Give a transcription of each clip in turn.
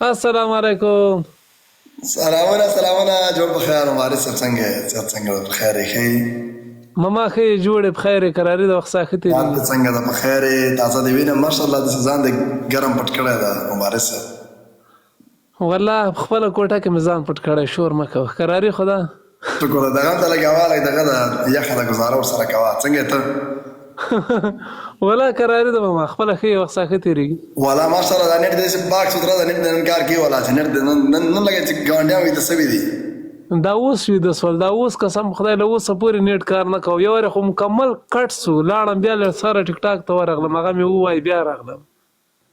السلام علیکم. سلامونه سلامونه، جوړ په خیر. مبارک صاحب، څنګه یې؟ صحت څنګه ده؟ په خیر یې؟ ښه یې؟ مما ښه یې، جوړ یې، په خیر یې، کراري د وخت ساه ښه یاد تېرېږي. ته څنګه ده؟ په خیر یې؟ تازه دې وینم، ماشاءالله، داسې ځان دې ګرم پټ کړی ده مبارک صاحب. والله په خپله کوټه کې مې ځان پټ کړی، شور مه کوه، کراري خو ده. شکر ده، دغه ته لږ هوا لږ دغه ده، یخه ده، ګزاره ورسره کوه. څنګه یې ته؟ ولا کراري ده ماما، خپله ښه یې، وخت ساه ښه تېرېږي. ولا ماشاءالله، دا نېټ داسې پاک سوتره ده، نېټ د نن کار کوي. ولا چې نېټ د نن نن نن لګي چې ګاونډیان ویده سوي دي. دا اوس ویده سول، دا اوس قسم خدای له اوسه پورې نېټ کار نه کوو. یو وارې خو مکمل کټ سو، لاړم بیا له سره ټیک ټاک ته ورغلم، هغه مې ووایي بیا راغلم،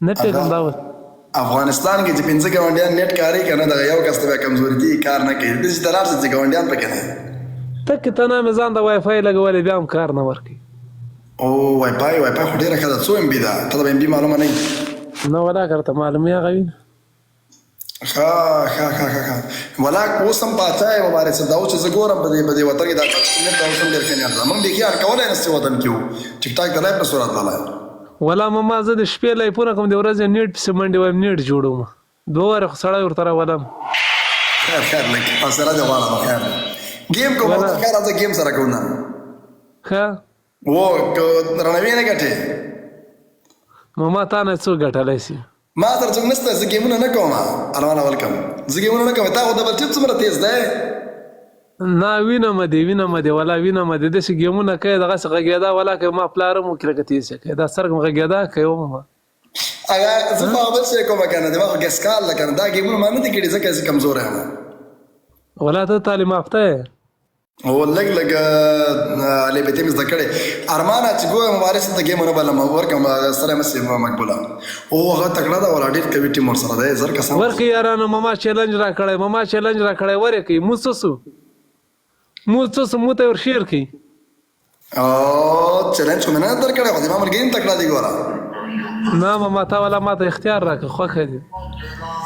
نه پوهېږم دا اوس. افغانستان کې چې 5 ګاونډیان نېټ کاري کنه، دغه یو کس ته بیا کمزوري کیږي، کار نه کوي. داسې ته راشې چې ګاونډیان پکې نه. تک تنا مې ځان د وای فای لګولې، بیا هم کار نه ورکوي. او وای فای، وای فای خو ډېره ښه ده. څو ایم بي ده؟ ته د ایم بي معلومه نه؟ نه ولا، که راته معلومي هغه وي. ښه ښه ښه ښه ښه، ولا اوس هم پاچا یې مبارک صاحب. دا اوس چې زه ګورم په دې وطن کې دا ټچ نېټ، دا اوس هم ډېر ښه نېټ ده. موږ بیخي هر کولی نه شو، وطن کې وو، ټیک ټاک ته لایف نه سو راتللی. ولا ماما، زه د شپې لایفونه کوم، د ورځې نېټ پسې منډې وایم، نېټ جوړوم، دوه وارې خو سړی ورته راولم. خیر خیر، لږ حوصله دې غواړم. خیر، game کوم. خیر، راځه game سره کوو نن. ښه. و که رڼوې نه ګټې. ماما، تا نه څوک ګټلی سي؟ ما سره څوک نشته، زه گیمونه نه کوم. ارمان welcome، زه گیمونه نه کوم. تا خو double tap څومره تیز دی. نه، وینم دې، وینم دې، ولا وینم دې، داسې گیمونه کوي، دغسې غږېدا ولا کوي. ما پلار هم وکړه که تیز یې کوي، دا سترګم غږېدا کوي ومه. هغه زه خو بل شی کوم که نه، ما خو ګس کال ده که نه، دا گیمونه ما نه دي کړي ځکه زه کمزوری یم. ولا ته تعلیم یافته یې. او لږ لږ لې به مې زده کړې. ارمانه چې ګوره مبارک ته game نه بلم ورکم سره مې مقبوله. او هغه تکړه ده، ولا ډېر قوي ټیم ورسره دی، زر کسان. ورکه یارانو، ماما چیلنج را کړی، ماما چیلنج را کړی، ورې کوي. مو څه سو، مو څه سو، مو ته ور share کړي. او چیلنج خو مې نه درکړی، خو د ما ملګري هم تکړه دي ګوره. نه ماما، تا ولا ما ته اختیار راکړه، خوښه دي.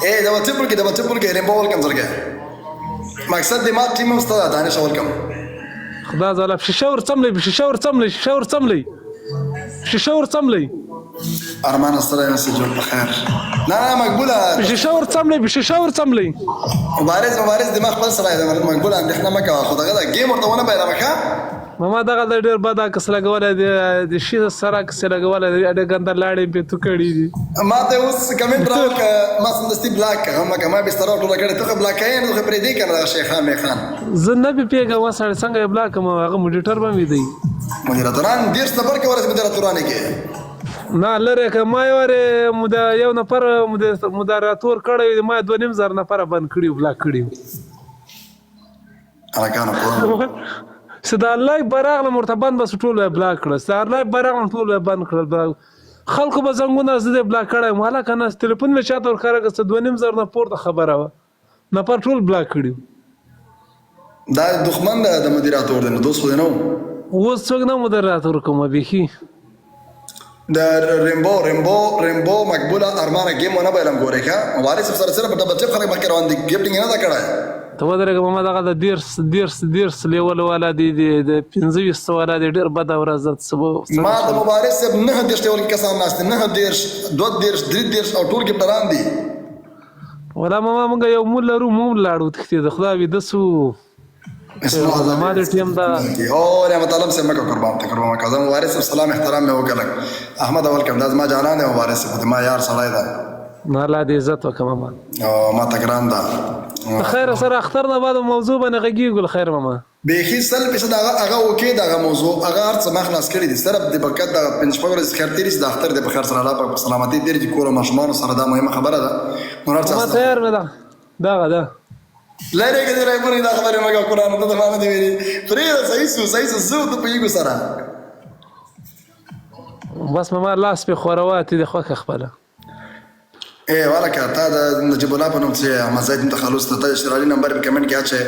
ای double tap کې، double tap کې رینبو welcome زرګه. مقصد د ما ټیم هم ستا دانش، welcome. خدا زاله، شیشه ورڅملې، شیشه ورڅملې، شیشه ورڅملې، شیشه ورڅملې. ارمان سره یې جوړ په خیر. نه نه مقبوله. شیشه ورڅملې، شیشه ورڅملې. مبارز مبارز د ما خپل سره دی مقبوله، اندېښنه مه کوه، خو دغه game ورته ونه بایلم. ښه. ماما، دغه د ډېر بد عکس لګولی دی، د شي سره عکس یې لګولی دی، ډېر ګنده لاړې یې پرې تو کړي دي. ما ته اوس کمنټ راوکړه، ما سمدستي block کړه. ما ما بستر ټوله کړې، ته خو block کوې نو خو پرېږدې که نه دغه شیخان میخان. زه نه پرې پوهېږم وسړی، څنګه یې block کړم؟ هغه مډیټر به مې دی. مدیراتوران 30 نفر کې ورسې مدیراتورانې کې. نه لرې که ما یو وارې یو نفر مدیراتور کړی، ما 2500 نفره بند کړي، block کړي. هلکانو قرآن. چې دا live به راغلم ورته بند به سو، ټول به یې block کړل. چې دا live به راغلم، ټول به یې بند کړل. خلکو به زنګونه، زه دې block کړی یم. هلکه نه، تلیفون مې چاته ورښکاره کړ، څه 2500 نه پورته خبره وه، نفر ټول block کړي. دا دښمن ده د مدیراتور دی، نو دوست خو دی نه و. اوس څوک نه مدیراتور کوم بیخي. د رینبو رینبو رینبو مقبوله ارمانه، game ونه بایلم ګورې. ښه مبارک صاحب سره سره په double tap خلک مخکې روان دي، gifting یې نه ده کړی. ته ودرېږه ماما، دغه د 30 30 30 level والا دی، دی د 25 والا دی، ډېر بده ورځ ده څه. ما د مبارک صاحب 39 level کې کسان ناست دي، 39، 32، 33 او ټول gifter ان دي. ولا ماما، موږ یو مول لرو، مونږ لاړو تښتېده، خدای ویده سو. زما د ټیم دا. او نعمت عالم صاحب مکه، قربان ته قربان مکه. زما مبارک صاحب سلام احترام مې وکړ. احمد welcome، دا زما جانان دی مبارک صاحب، ما یار سړی ده. نه، الله دې عزت وکړه ماما. او ما ته ګران ده. خیر سره، اختر نه بعد موضوع باندې غږیږو، خیر ماما. بیخي 100% هغه هغه okay، دغه موضوع هغه هر څه ما خلاص کړي دي. صرف د برکت دغه پنځه شپږ ورځې خیر تېرې شي، د اختر د په خیر سره، الله پاک په سلامتۍ تېر کړي، کور او ماشومانو سره، دا مهمه خبره ده. نور هر څه ما تیار مې ده، دغه ده. لرې که دې راپورې دا خبرې مه کوه، قرآن ته ما نه دي ویلي. پرېږده، صحیح سو، صحیح سو، زه ته پوهېږو سره. بس ماما، لاس پې خوروه، ته دې خوښه خپله. ای ولکه تا د نجیب الله په نوم چې احمد زید تخلص ته ته شیرعلي نمبر په کمنټ کې اچي،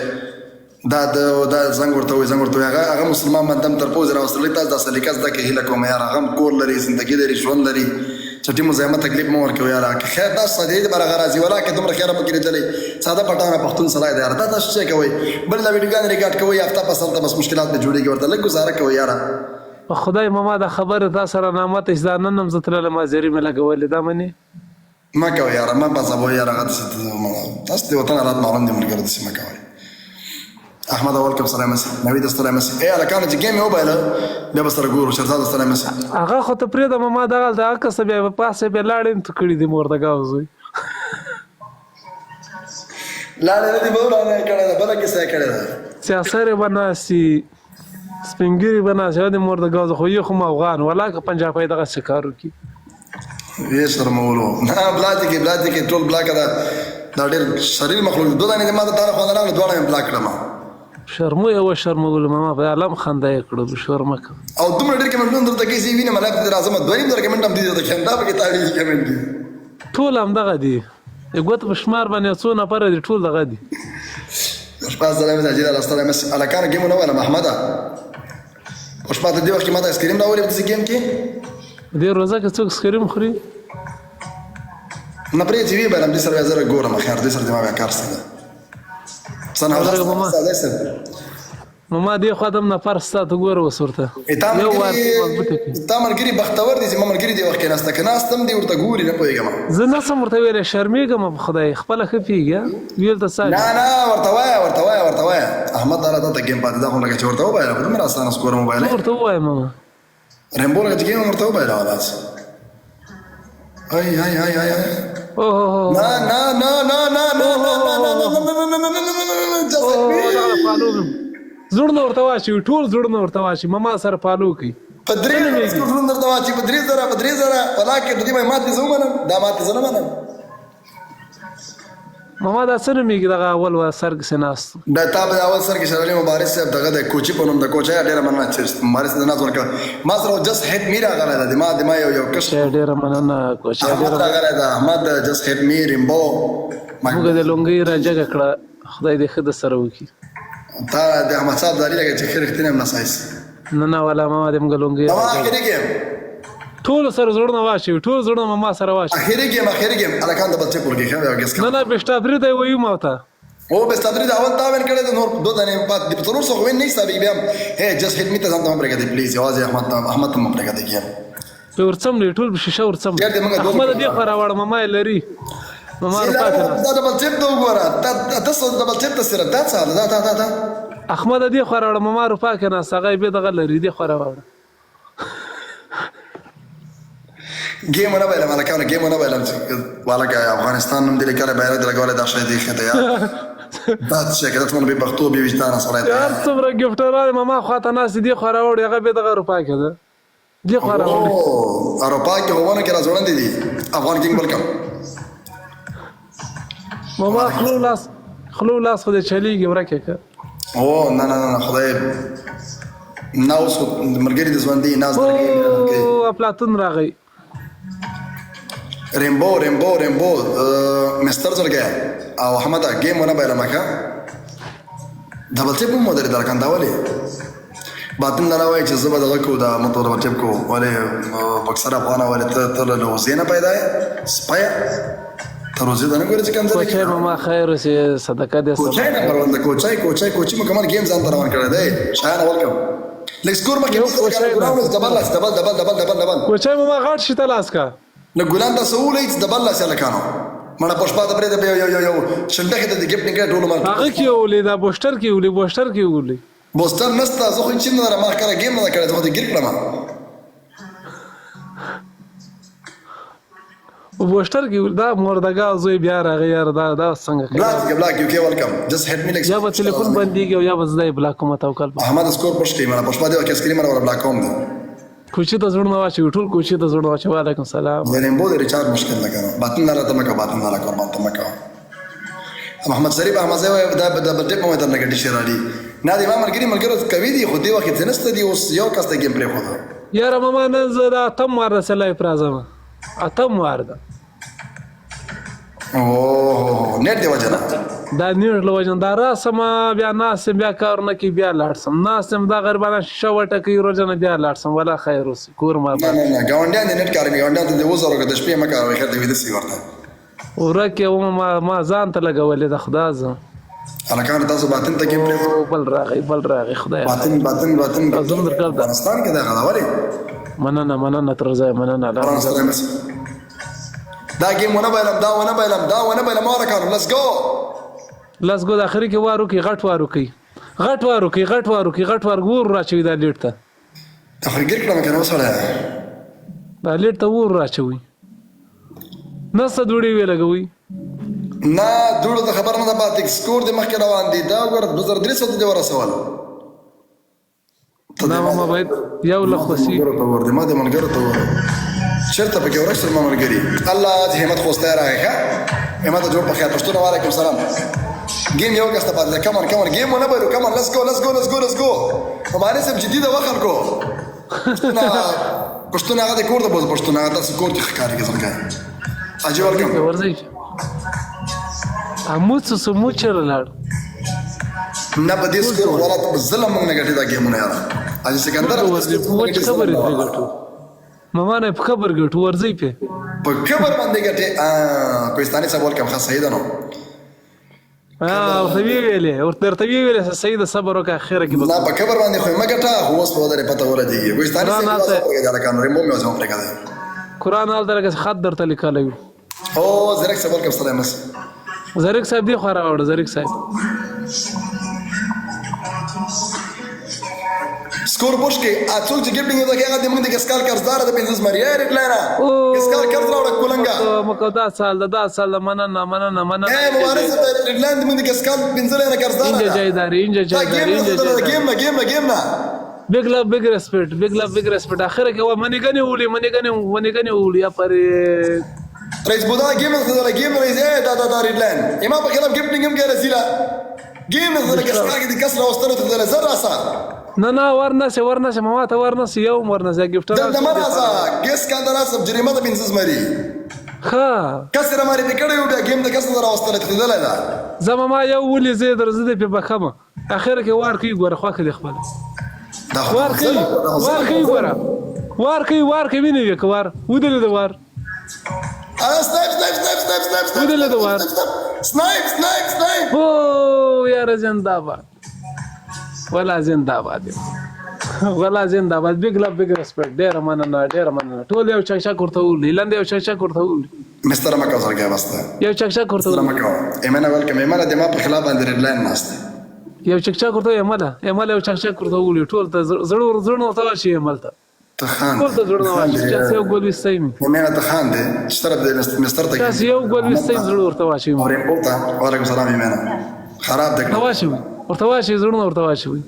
دا د دا زنګ ورته وای، زنګ ورته وای. هغه هغه مسلمان باندې هم تر پوزې راوستلی. تاسو دا سلیقه زده کړئ، هیله کوم یار. هغه هم کور لري، زندګي لري، ژوند لري، چټي مزاحمت تکلیف مه ورکوئ یاره. که خیر تاسو ساده دې برغه راځي، ولا که دومره خیره پکې لیدلی، ساده پټانه پښتون سړی دی یاره. دا تاسو څه کوئ؟ بل دا ویډیوګانې ریکارډ کوئ، هفته پس هلته بس مشکلات به جوړېږي ورته، لږ ګزاره کوئ یاره. په خدای ماما، دا خبره تا سره نامته چې دا نن هم زه تللم، حاضري مې لګولې، دا منې؟ مه کوه یاره، مه بزبوه یاره، هغه داسې تاسو د وطن حالات معلوم دي ملګرو، داسې مه کوئ. احمد اول کوم سلام سي نوید السلام سي. اے الکانو چې ګیم یې وبایله بیا به سره ګورو. شهزاد السلام سي. هغه خو ته پرېږده ما دغلته هغه کس بیا په پاسه بیا لاړې هم ته کړي دي مور د ګاو زوی. لاړې نه دي، بل نه کړې ده، بله کیسه یې کړې ده. سیاسرې به ناست دي، سپین ږیري به ناست دي، د مور د ګاو زوی خو یې خو افغان ولا که پنجابی دغسې کار وکړي. یې شرمولو نه بلا دې کې، بلا دې کې ټول بلا کړه. دا ډېر شریر مخلوق دی. دوه دانې ما ته تانه خوند راغله، دواړه مې بلا کړم. شرمو یې وشرمولو، ما په عالم خندا یې کړلو، شرم کړه. او دومره ډېر کمنټونه درته کوي، زه یې وینم، لایف ته راځم، 2.5 زره کمنټ هم دي درته کوي، دا پکې تاویږي کمنټ دي. ټول همدغه دي، د ګوتو په شمار باندې څو نفره دي، ټول دغه دي. شپه سلام عجیب الله سلام الکانو ګیمونه ولا محمده. اوس پاته دی وخت کې ما ته آیسکریم راولې په دې ګیم کې. دې روزه کې څوک سکریم خوري؟ نه پرې چې وی بلم دې سره زره ګورم، خیر دې سره دې ما بیا کار څه ده. سن حوزه سره نو ما دې خوا دم نفر ستا ته ګوره اوس ورته یو وار تا ملګري بختور دي چې ما ملګري دې وخت کې ناسته که ناستم دي ورته ګوري، نه پوهېږم. زه نه سم ورته ویلی، شرمېږم په خدای، خپله ښه پوهېږي ویل ته څه. نه نه ورته وایه، ورته وایه، ورته وایه. احمد لالا تا ته ګیم پاتې دا خو لکه چې ورته وبایله، خو دومره اسانه سکور موبایل ورته ووایم. رمبو لکه چې ګیم ورته وبایله ولاس. ای ای ای ای ای نه نه نه نه نه نه نه نه نه نه نه نه نه. زړونه ورته واچوي، ټول زړونه ورته واچوي، ماما سره فالو کوي. په 3 زړونه درته واچوي، په 3000، په 3000 ولاکه د دې ماته زه ومنم، دا ماته زه نه منم. ماما دا څه نومېږي دغه اول سر کې ناست؟ دا تا به اول سر کې شرالي مبارز صاحب دغه د کوچي په نوم د کوچي. ډېره مننه چې مبارز د ناز ورکړ. ما سره جس هیټ می راغلی ده، ما د ما یو یو کش. ډېره مننه کوچي، ډېره راغلی ده احمد جس هیټ می ریمبو. موږ د لونګۍ را جګه کړه، خدای دې ښه د سره وکړي. تا د احمد صاحب داري لګي چې خیر رښتینی هم نسایس. نه نه ولا ما دې موږ لونګۍ ما اخري ګیم ټول سره زړونه واچوي، ټول زړونه ما سره واچوي. اخري ګیم، اخري ګیم الکان د بچ پورګي ښه بیا ګس. نه نه بشتابري دی وایو ما ته. او بشتابري د اول تا وین کړی، د نور دوه دانې پات د 400 وین نه حسابي بیا. هي جس هیټ می ته ځان ته پرېږدي پلیز، یوازې احمد ته، احمد ته پرېږدي ګیم. په ورڅم دی ټول په شیشه ورڅم. احمد دې خو راوړ، ما یې لري، ما روپا کړه. دا ډبل ټیپ ته وګوره، دا د څه ډبل ټیپ ته سره دا څه دا دا دا دا احمد دې خو راوړ، ما روپا کړه، هغه به دغه لري، دې خو راوړ. ګیم نه بایلم الکانو، ګیم نه بایلم والکه. افغانستان نوم دې لیکلی، بیرغ دې لګولی، دا شی دې ښه دی یار، دا څه شی که څومره بې پښتو بې وجدانه سړی دی یار. څومره ګفټران ما خواته ناست دي، خو راوړ هغه به دغه روپا کې ده، دې خو راوړ. اروپا کې ونه کې راځوړند دي. افغان کینګ ولکم. ماما خلو لاس، خلو لاس خو دې چلیږي، ورکه که. او نه نه نه خدای نه، اوس ملګري د ژوندۍ ناز درګي. او افلاطون راغی. ریمبو ریمبو ریمبو مستر زړګی او احمد ګیم ونه بایله مخه ډبل ټیپ مو درې درکان دا ولې باطن لالا وایي چې زه به دغه کو دا متو ډبل ټیپ کو ولې بکسر افغان ولې ته ته له وزې نه پیدا یې سپیه، ته روزې ته نه ګورې چې کوم ځای. کوچی ماما خیر اوسې، صدقه دې. کوچی نمبر 1 د کوچی کوچی کوچی مکمل ګیم ځان ته روان کړی دی. شایان ولکم لږ سکور مخکې ډبل لاس ډبل ډبل ډبل ډبل ډبل. کوچی ماما غټ شي ته لاس کا نو ګلان تاسو ولې چې ډبل لاس لکانو مړه پښپا ته پرې د یو یو یو شنډخه ته د ګیفټ نه ټول مال هغه کې ولې دا بوسټر کې ولې، بوسټر کې ولې بوسټر نسته. زه خو چې نه ما کړه ګیم نه کړی، زه خو دې ګیر کړم. بوسټر کې دا مردګا زوی بیا راغی یار، دا دا څنګه کوي؟ بلاک کې بلاک یو کې ولکم جس هیټ می لګ. یا به ټلیفون بنديږي او یا به زده بلاک کوم توکل. احمد سکور پښ کوي مړه پښپا دی کې سکرین مړه بلاک کوم دی. کوچی ته زړونه واچوي، ټول کوچی ته زړونه واچوي. وعلیکم سلام. د رینبو د ریچارج مشکل ده کنه. باطن لاله ته مکه، باطن لاله قربان ته مکه. محمد شریف احمد زی دا د بل ټیپ مو درنه ګټي شي راړي. نه دی ما ملګری ملګرو کوي دي، خو دی وخت څه نشته دی، اوس یو کس ته ګیم پرې خو ده. یاره ماما نن زه دا اتم وار ده چې لایف راځم، اتم وار ده. اوه نت دی وجه نه دا نیټ له وجه دا راسم بیا ناست یم، بیا کار نه کوي، بیا لاړ سم ناست یم، دا غریبانه شیشه وټکوي روزنه، بیا لاړ سم ولا خیر اوسي کور ما. نه نه نه ګاونډیان دې نت کاروي، ګاونډیان ته دې وزرو که د شپې مه کاروي، خیر دې ویده سي ورته. ورک یې وم، ما ځان ته لګولې ده خدا زه. هلکان تاسو باطن ته ګیم پرې. بل راغی، بل راغی، خدای باطن باطن باطن زم درکړ. افغانستان کې دا غلا ولې. مننه مننه تر ځای مننه. الله. دا game ونه بایلم، دا ونه بایلم، دا ونه بایلم. هلکانو let's go. Let's go. د اخري کې وار وکړي، غټ وار وکړي، غټ وار وکړي، غټ وار وکړي، غټ وار ور راچوي دا lead ته. دا خو ګیر کړم کنه وسړی. دا lead ته ور راچوي، نه څه دوړې وې لګوي. نه دوړو ته خبر نه ده پاتې، score دې مخکې روان دي. دا وګوره 2300 ته دې ورسول. نه ما باید یو لک وسی. ملګرو ته ور دي، ما دې ملګرو ته ور چېرته پکې ورک شول ما ملګري. الله دې همت خوستی راغی. ښه همت جوړ په خیر. پښتونه وعلیکم سلام. game یو کس ته پاتې ده. come on come on، game ونه بایلو. come on let's go let's go let's go let's go. مبارک صاحب جدي ده وخلکو. پښتونه پښتونه هغه د کور ته بوځه. پښتونه هغه تاسو کور کې ښکارېږي زړګی. حاجي welcome. ورځئ امو څه سمو چېرې لاړ؟ نه په دې score غلط ظلم موږ نه ګټي دا game ونه یاره. حاجي سکندر ورځئ په وچ قبر یې پرې ګټو، ماما نه په قبر ګټو، ورځئ پې په قبر باندې ګټي. کوهستاني صاحب welcome. ښه صحیح ده نو. ورته ویې ویلې، ورته درته ویې ویلې صحیح ده، صبر وکړه اخره کې به. نه په قبر باندې خو یې مه ګټه، خو اوس به ودرې پته ولګېږي. کوهستاني صاحب پرېږده هلکانو، ریمبو مې اوس هم پرېږده. قرآن هلته لکه خط درته لیکلی وي. او زرک صاحب welcome. سلام. زرک صاحب دې خوا راوړه زرک صاحب. score push کې څوک چې gifting ته هغه د موږ د کسکال قرضدار د 50 مری ریډ لاینه کسکال قرض راوړه کولنګا. مکو دا سال دا سال. مننه مننه مننه. اے مبارک صاحب، ریډ لاین د موږ د کسکال 5 لاینه قرضدار ده. انجه جایداري انجه جایداري انجه جایداري. game نه game نه game نه. big love big respect، big love big respect. اخره کې و منی غنی ولي، منی غنی منی غنی ولي یا پر رئیس بودا game نه game رئیس. دا دا دا ریډ لاین امام په خلاف gifting هم کې رسیلا game نه کسکال کې د کس راوستلو ته زر راسه. نه نه ورنسه ورنسه ما ته ورنسه یو ورنسه gift. دلته مه راځه ګیس کال ته راسه، جریمه ده 50 مری. ښه کس یې رامارې پې کړی و، بیا game د کس نه راوستلی تښتېدلی ده. زما ما یو ولې زه یې در زه دې پې بښمه. اخر کې وار کوي ګوره، خوښه دې خپله وار کوي وار کوي ګوره وار کوي وار کوي وینې یې که وار ودرېده وار. snipe snipe snipe snipe snipe snipe ودرېده وار. snipe snipe snipe. هو یاره زنده‌باد، ولا زنده‌باد، ولا زنده‌باد. big love big respect. ډېره مننه ډېره مننه. ټول یو چک چک ورته وولي، لاندې یو چک چک ورته وولي. مستر مکه زړګی بس ته یو چک چک ورته مستر مکه. ایمنه welcome. ایمنه د ما په خلاف باندې ریډ لاین ناست. یو چک چک ورته ایمله ایمله یو چک چک ورته وولي. ټول ته زړه زړه ورته واچوي ایمل ته. ته خان ټول ته زړه واچوي. چې یو ګول ویستی مې ایمنه ته خان دی چې طرف دی مستر ته. تاسو یو ګول ویستی زړه ورته واچوي. او ریمبو ته وعلیکم سلام. ایمنه خراب دی ورته واچوي ورته واچوي زړونه ورته واچوي.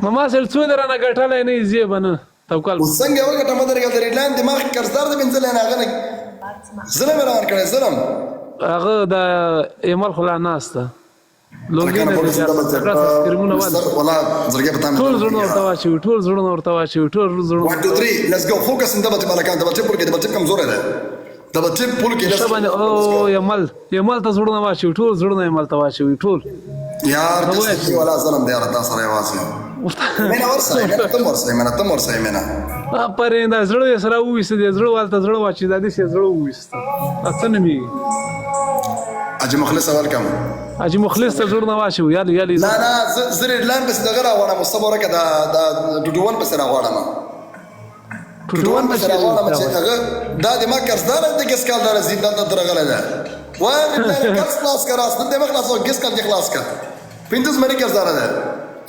ماما سره څو درنه ګټلی نه یې به نه توکل. اوس څنګه وګټه ما درګل د ریډ لاین دماغ قرضدار د 5 لاین هغه نه ظلم روان کړی ظلم. هغه د ایمل خو لا ناسته لونګۍ نه سکریمونه ولا زړګی په تام. ټول زړونه ورته واچوي، ټول زړونه ورته واچوي، ټول زړونه. 1 2 3 let's go. focus on double tap ملکان. double tap پول کې double tap کمزور دی، double tap پول کې. ښه باندې او یمل یمل ته زړونه واچوي، ټول زړونه یمل ته واچوي ټول. یار دې ولا ظلم دی یار تا سره یوازې. مینه ورسره مینه تم ورسره مینه تم ورسره مینه. پرې دا زړه یې سره وویسته، دې زړه والته زړه واچوي، دا دې زړه وویسته. دا څه نومېږي؟ حاجي مخلص welcome. حاجي مخلص ته زړونه واچوي. یاله یاله. نه نه زه ریډ لاین پسې دغه راغواړم، صبر وکړه، دا دا ټوټوون پسې راغواړم، ټوټوون پسې راغواړم چې هغه دا د ما قرضدار دی، ګیس کال دا زندان ته درغلی دی. وایم ریډ لاین قرض خلاص کړه، راس نن دې مه خلاصوه، ګیس کال دې خلاص کړه. 50 زمري قرضدار دی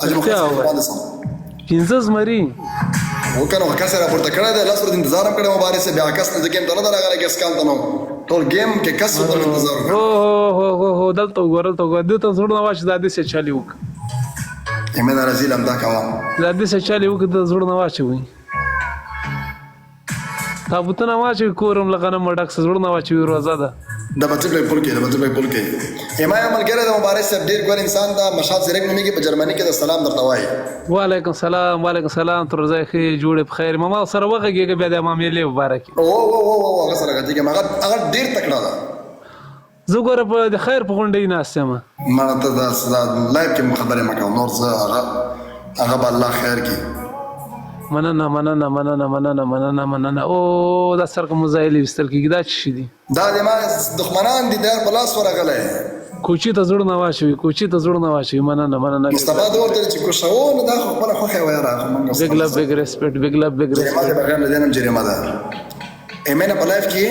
حاجي مخلص باندې سم. 5 زمري وکنه کس یې راپورته کړی دی، 10 ورځې انتظار هم کړی مبارک صاحب، بیا کس نه game ته نه دی راغلی. ګیس کال ته نو ټول game کې کس ورته انتظار وکړ. هو هو هو هو دلته وګوره دلته وګوره، دې ته زړونه واچوي، دا داسې چالي وکړه. ایمنه رزیل هم دا کوه، دا داسې چالي وکړه، دې ته زړونه واچوي، تابوتونه واچوي، کور هم له غنمو ډک سه، زړونه واچوي. روزه ده. د بچی په پول کې د بچی په پول کې ایما یو ملګری د مبارک صاحب ډیر ګور انسان ده، مشاد زیرک نومېږي، په جرمني کې د سلام درته وایي. وعلیکم سلام وعلیکم سلام. تر ځای ښه جوړې په خیر. ماما سره وغږېږه بیا د معاملې مبارک. او او او او هغه سره غږېږم، هغه هغه ډیر تکړه ده. زه ګوره په د خیر په غونډۍ ناست یم. مړه ته دا live کې خبرې مه کوه نور، زه هغه هغه به الله خیر کړي. مننه مننه مننه مننه مننه مننه. او دا سرکه مزایل وستل کېږي، دا څه شي دي؟ دا د ما دښمنان دي، دا په لاس ورغلی. کوچي ته زړونه واچوي، کوچي ته زړونه واچوي. مننه مننه. مصطفی دا ورته چې کوشو نو دا خو خپله خوښه وه یاره. big love big respect، big love big جریمه respect. دې بغیر له دې نه هم جریمه ده. ایمنه په لایف کې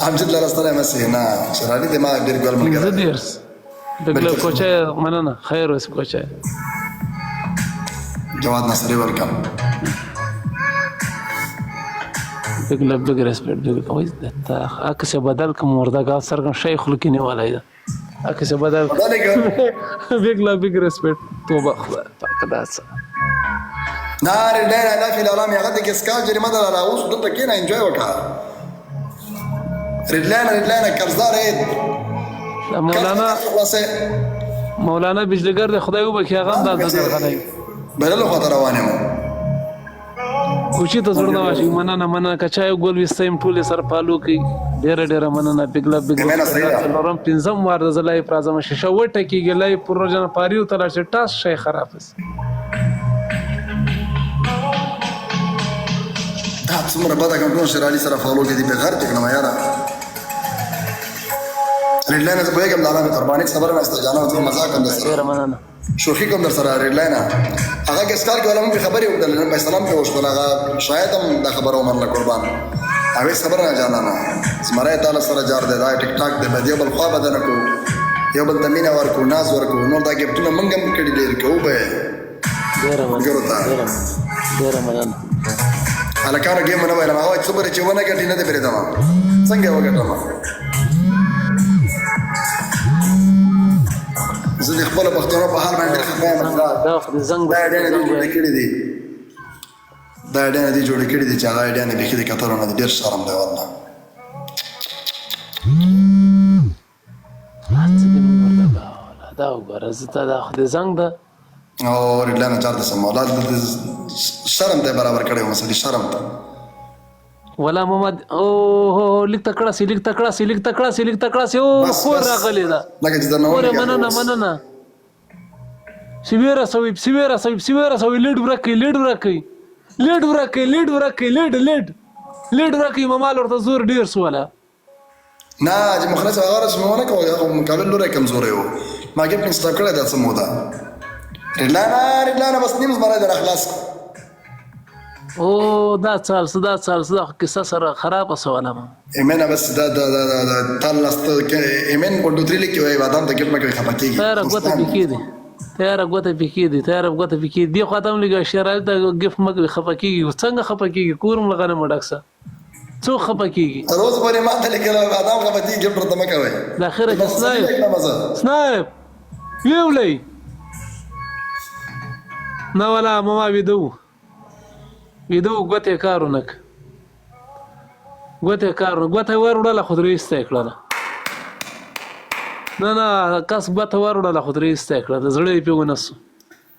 امجد لره ستړی مه سې نه شراري دی ما ډېر ګل ملګری دی. 35 د ګلاب کوچه مننه خیر اوسې کوچه. جواد نصری ویلکم. بیګ لب بیګ ریسپیکټ بیګ وای دا عکس بدل کوم وردګ سرګن شیخ لکه نیولای ده عکس بدل بیګ لب بیګ ریسپیکټ توبه خدای پاک دا څه نه ډېر الله فی العالم هغه د کسکال جریمه ده لا اوس دلته کېنه انجوای وکړه ریډلاین ریډلاین قرضدار یې مولانا مولانا بجلیګر د خدای وبخښي هغه هم دا درغلی بللو خواته روان یم کوچی ته زړه نه واشي. مننه مننه که چا یو ګل ویستی یم ټول یې سره فالو کوي. ډیره ډیره مننه بګله بګله څلورم پنځم وار ده زه لایف راځم شیشه وټکیږي لایف پروژه نه پاریو ته لاړ شي ټاس شی خراب سي. دا څومره بد اکاونټونه شیرعلي سره فالو کې دي به غرق کړم یاره. ریډلاین زه پوهېږم د الله مې قرباني خبره نه ستا جانان زه مزاق کوم درسره. ډیره مننه. شوخي کوم درسره ریډلاین هغه کې سکار کې ولا مونږ خبرې وکړل نن په سلام کې وشول هغه شاید هم دا خبره ومنله قربان هغه خبره نه جانانه زمری تعالی سره جار دی دا ټیک ټاک دی باید یو بل خوا بدنه کو یو بل ته مینه ورکو ناز ورکو نور دا ګفټونه مونږ هم کړي ډېر کوو به ډېره مننه ډېره مننه هلکانو ګیم نه ویلم هغه څومره چې ونه ګټي نه دی پرېږدم څنګه یې وګټم زه د خپل پښتنو په حال باندې ډېر خفه یم دا خو د زنګ دا ایډیانې دې جوړې کړې دي دا ایډیانې دې جوړې کړې دي چې هغه ایډیانې بیخي د کتلو نه دي ډېر شرم دی والله. څه دې موږ ورته کوله دا وګوره زه ته دا خو د زنګ ده. او ریډلاین چارته سم والله شرم ته برابر کړی وم سړي شرم ته. ولا محمد او هو لیک تکړه سی لیک تکړه سی لیک تکړه سی لیک تکړه سی او خور راغلی ده لکه چې درنه خور مننه مننه سیویرا سوي سیویرا سوي سیویرا سوي لیډ ورکې لیډ ورکې لیډ ورکې لیډ ورکې لیډ لیډ لیډ ورکې ممال ورته زور ډیر سواله. نه چې مخلص هغه ورځ مې ونه کوه هغه مقابل لوری کمزوری و ما ګیفټ انسټال کړی دا څه موده ریډلاینه ریډلاینه بس نیم زمری در خلاص کړو. او دا څال څه دا څال څه دا خو کیسه سره خرابه سواله ما. ایمنه بس دا دا دا دا دا تل لاست ایمن 1 2 3 لیکي وای بادام ته ګیفټ مکوي خپه کیږي. تیاره ګوته پکې دي تیاره ګوته پکې دي تیاره ګوته پکې دي خو ته هم لږ شعر ته ګیفټ مکوي خپه کیږي څنګه خپه کیږي کورم لغنه مډک سه څوک خپه کیږي؟ تر اوسه پورې ما ته لیکل بادام خپه کیږي ګفټ ورته مه کوئ. د اخره کې سنایپ سنایپ ویولئ نه ولا ماما ویده وو ویده وو ګوتې یې کار ونه کړ ګوتې یې کار ونه ګوته یې ور وړله خو ترې ایسته یې کړله نه نه کس ګوته ور وړله خو ترې ایسته یې کړله زړه یې پرې ونه سو.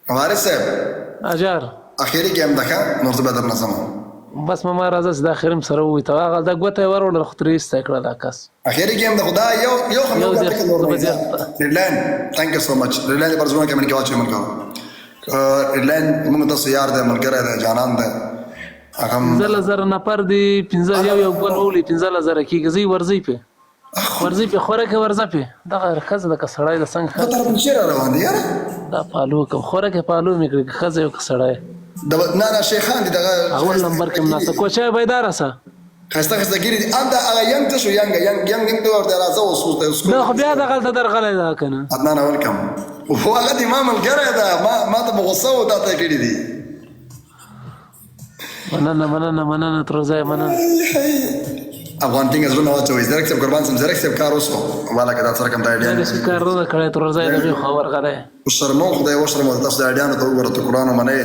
وارث صاحب اجار اخیری ګیم ده ښه نور زه به درنه ځم. بس ماما راځه چې دا اخري هم سره ووایو ته هغه دا ګوته یې وروړله خو ترې ایسته یې کړه دا کس. اخیری ګیم ده خو دا یو یو خو مې وګټه که نور نه ځه. ریډلاین ثانک یو سو مچ ریډلاین پر زړه کمنټ کې واچوي ملګرو ریډلاین موږ تاسو یار دی ملګری دی جانان دی هغه 15000 نفر دی پنځه یو یو ګل وولي 15000 کېږي ځئ ورځئ پې. ورځي په خوره کې ورځه په دغه ښځه ده که سړی ده څنګه دا طرف نه چیرې روان دي یاره دا پالو کوم خوره کې پالو مې کړې که ښځه یو که سړی د نه نه شیخان دي دغه اول نمبر کې ناسته کوچه بیدار سه خسته خسته ګیری دي انده هغه ینګ څه شو ینګ ینګ ینګ ینګ ته ورته راځه اوس اوس ته دا خو بیا دغلته درغلی ده کنه عدنان ویلکم هو هغه د ما ملګری ده ما ما ته په غوسه و تا ته کړی دي مننه مننه مننه تر ځای مننه. افغان ټینګ زړونه واچوئ زرک صاحب قربان سم زرک صاحب کار وسو والا که دا څه رقم د ایډیا نه کار نه کړی تر ځای دغه خبر غلی وشرمو خدای وشرمو تاسو د ایډیانو ته وګوره ته قرآن ومنئ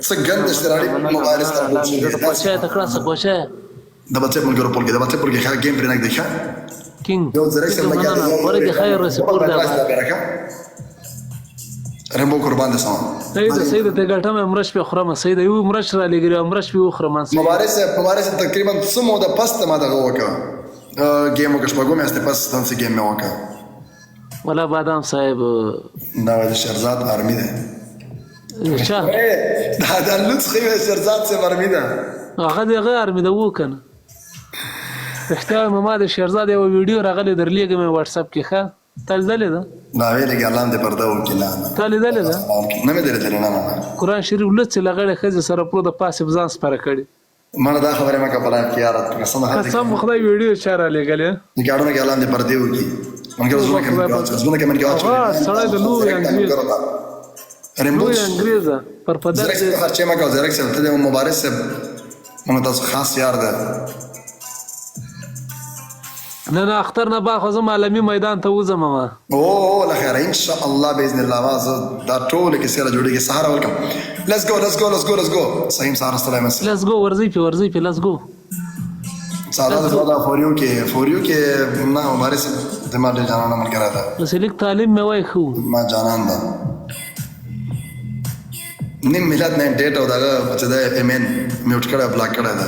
څه ګند شراړي موبایل سره بوت شي کوچه ته کړه څه کوچه د واتساپ ملګرو پول کې د واتساپ پول کې ښه ګیم پرې نه دی ښه کینګ یو زرک صاحب لګیا دی ورې دی خیر رسې پور دی رمبو قربان دې سم. صحیح ده صحیح ده ته ګټم مرچ په خورم صحیح ده یو مرچ را لګری او مرچ په وخورم مبارز صاحب مبارز صاحب تقریبا څه موده پس ته ما دغه وکړه ګیم وکړ شپږو میاشتې پس داسې ګیم مې وکړ. ولا بادام صاحب دا د شهرزاد آرمي ده. چا دا د لوڅ خو شهرزاد صاحب آرمي ده. هغه دغه آرمي ده وکنه رښتیا وایم ما د شهرزاد یوه ویډیو راغلې درلیږم یې واټساپ کې ښه تا لیدلې ده؟ دا ویلې کې الله دې پرده وکړي نه نه. تا لیدلې ده؟ نه مې ده لیدلې نه نه نه. قرآن شریف لوڅې لغړې ښځې سره پروت ده پاس یې په ځان سپره کړې. مړه دا خبره مکه په لایف کې یاره، قسم هر قسم خدای ویډیو چا را لېږلې. ریکارډونه کې الله دې پردې وکړي. ملګرو زړونه کمنټ کې واچوئ، زړونه کمنټ کې واچوئ. هغه سړی د لوی انګریز، رمبوچ لوی انګریز پر پدر زرک صاحب خرچې مه کوه. زرک صاحب، ته د مبارز صاحب موږ تاسو خاص یار ده. نه نه، اختر نه با خو زه عالمي میدان ته وځم ما. او او لخير ان شاء الله باذن الله. ما زه دا ټول کیسې را جوړیږي. سهار ولکم، لیټس ګو لیټس ګو لیټس ګو لیټس ګو. صحیح سهار السلام علیکم. لیټس ګو، ورځي پی ورځي پی، لیټس ګو. ساده ده فوریو کې، فوریو کې نه. مبارز د ما ډېر جانان ملګری ده. بس لیک تعلیم مې وای خو ما جانان ده. نیم ملت 98 او دغه چې ده ایم ان میوټ کړی، بلاک کړی ده.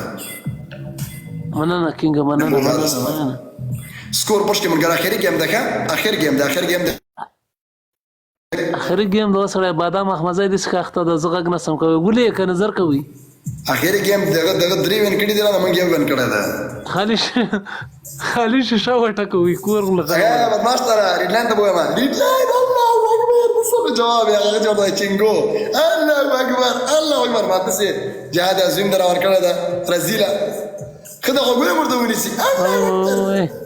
مننه کینګ، مننه مننه مننه. سکور پښ کې ملګری، اخري گیم ده، ښه اخر گیم ده، اخر گیم ده. اخري گیم ده سړی. بادام احمدزی دې څخه اخته ده، زه غږ نه سم کوي ولې که نظر کوي. اخري گیم دغه دغه درې وین کړی دی، نه مونږ یو وین کړی ده. خالي خالي شیشه وټکوي کور له هغه بدمعاش ته ریډ لاین ته بویم. ریډ لاین، الله اکبر، څه جواب یې هغه جوړ دی چنګو. الله اکبر، الله اکبر. ماته سي جهاد عظیم در ور کړی ده رزیله خدای غوګونه ورته ونیسي. الله اکبر،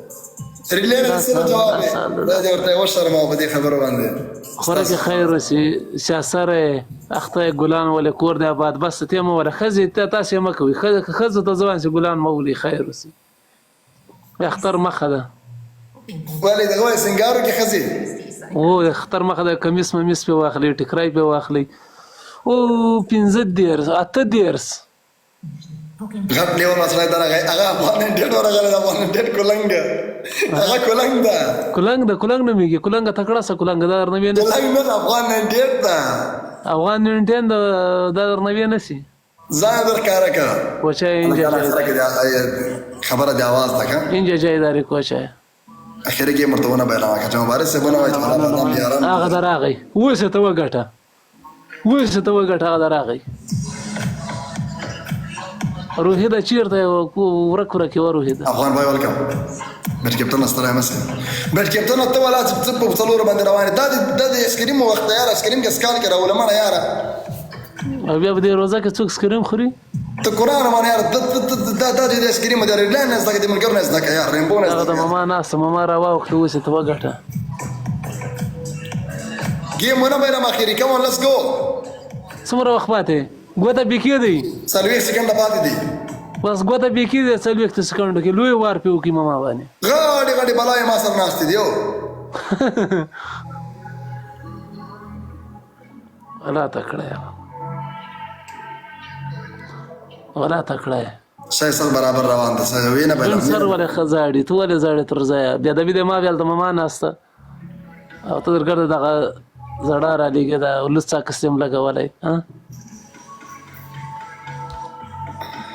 ریډ لاین څه جواب دی؟ دا دې ورته وشرماو په دې خبرو باندې. خوره خیر وسی سیاسره اخته ګلان ولې کور دی آباد. بس ته مو ولا خزي ته تاسو مه کوي، خزه ته ځوان سي ګلان مولي. خیر وسی، اختر مخه ده. ولې دغه سنگارو کې خزي او اختر مخه ده، کمیس ممیس په واخلي، ټیکرای په واخلي. او 35 38. غټ لیور مسله ده. هغه افغان ډېر ورغله، افغان ډېر کولنګ، هغه کولنګ ده. کولنګ ده، کولنګ نومېږي. کولنګ تکړه سه، کولنګ دا درنه نه کولنګ نه، افغان ډېر ده. افغان 19 دا درنه نه سي. ځان در کار کا کوچه اینجا خبره د اواز ده که اینجا جای داري کوچه. اخر کې مرته ونه بیان وکړه چې مبارک سه بونه وای چې هغه دراغی وسه ته وګټه، وسه ته وګټه. هغه دراغی روحي دا چیرته ورک ورک یو روحي ده. افغان بای ولکم. بیټ کیپټن السلام علیکم. بیټ کیپټن، ته ولا چې په څلور باندې روان دا د اسکریم وخت یار، اسکریم کې سکال کې راول مړه یار. او بیا په دې روزه کې څوک اسکریم خوري؟ ته قرآن باندې یار، د د د د اسکریم د ریډ لاین نه زده، د ملګرو نه زده یار، رینبو نه زده. د ماما ناس ماما را واوښته، اوس ته وګټه. گیم ونه بایلم اخري. کم اون لیټس ګو. څومره وخت پاتې؟ ګوته بیکې دی. 40 سیکنډه پاتې دي. بس ګوته بیکې دی. 40 سیکنډو کې لوی وار پې وکړي ماما باندې. غاړې غاړې بلای ما سره ناستې دی. غلا تکړه، غلا تکړه. شای سر برابر روان ده، سر وینه بایلم. سر ولې خزاړي؟ ته ولې زاړې تر ځایه؟ بیا د بیا ما بیا د ماما ناسته او ته درګرده دغه زړه را لېږې، دا لوڅ عکس دې هم لګولی. ها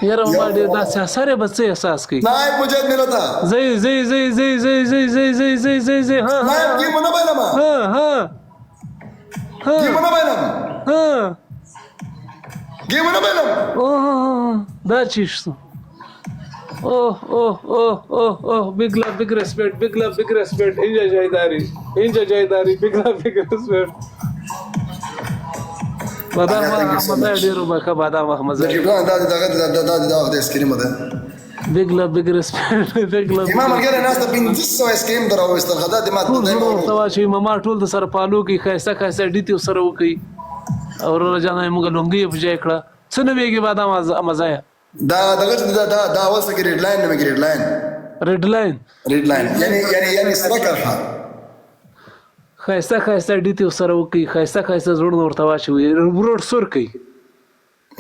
یاره ما ډېر داسې اثر به څه احساس کوي. نایب مجاهد ملته زی زی زی زی زی زی زی زی زی زی زی. ها نایب ګیم نه بایلم. ها ها ها ګیم نه بایلم. ها ګیم نه بایلم. اوه دا چی شو؟ اوه اوه اوه اوه اوه، بیگ لاف بیگ ریسپیکټ، بیگ لاف بیگ ریسپیکټ. اینجا جایداری، اینجا جایداری، بیگ لاف بیگ ریسپیکټ. بادام احمد ډیر وبخه بادام احمد. دا دغه دا دا دا د اسکریم ده. بیگ لاف بیگ ریسپیکټ، بیگ لاف. امام ملګری ناس ته 500 اسکریم دراوستل خدا دې ماته. ټول ورته واچوي ماما، ټول د سره پالو کوي، ښایسته ښایسته ډیتې سره وکړي. او وروره جانه موږ لونګۍ په ځای کړه. څه نومېږي بادام احمدزیه؟ دا دغه دا دا دا اوس کې ریډ لاین نومېږي، ریډ لاین. ریډ لاین، ریډ لاین یعنی یعنی یعنی سره کرښه. ښایسته ښایسته ډیتې سره وکړي، ښایسته ښایسته زړونه ورته واچوي، ورور سور کوي،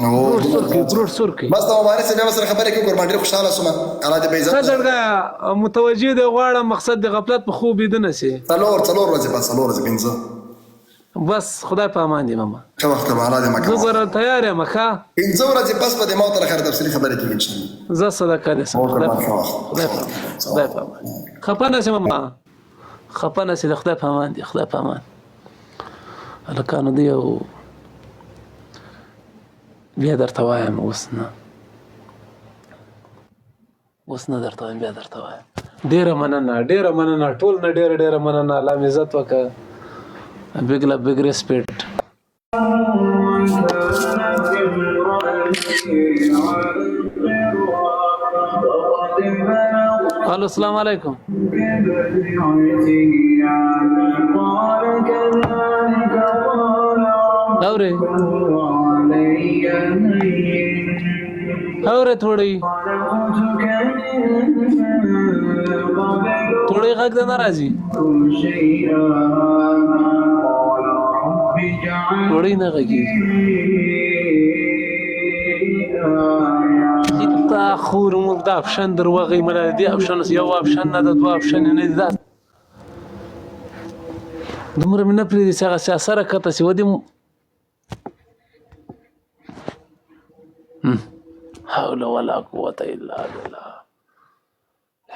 ورور سور کوي، ورور سور کوي. بس دا مبارک بیا سره خبرې کوي. قربان، ډېر خوشاله شوم، الله دې په عزت. ښه زړګیه، متوجه دی غواړم، مقصد د غفلت په خوب ویده نه شي. څلور څلور ورځې پس، څلور ورځې، پنځه. بس خدای په امان دی ماما. ښه وخت به الله دې مکه. زه ګوره تیار یم. ښه پنځه ورځې پس به د ما تر خیر تفصیلي خبرې کېږي ان شاء الله. زه صدقه دې سم. خدای په خدای په امان. خفه نه شې ماما، خفه نه شې. د خدای په امان دی، خدای په امان. هلکانو دی او بیا درته وایم، اوس نه، اوس نه درته وایم، بیا درته وایم. ډیره مننه، ډیره مننه، ټول نه ډیره ډیره مننه. الله مې عزت وکړه. بیگ لاف بیگ ریسپیکټ. الو السلام علیکم. اورې اورې توړی توړی غږ د نه راځي، توړی نه غږیږي. تا خور مور دا اپشن دروغی مله دې اپشن یو اپشن نه ده، دوه اپشن نه دي. دا دومره مې نه پرېږدي چې هغه سیاسره کته چې ودې. حول ولا قوت الا بالله،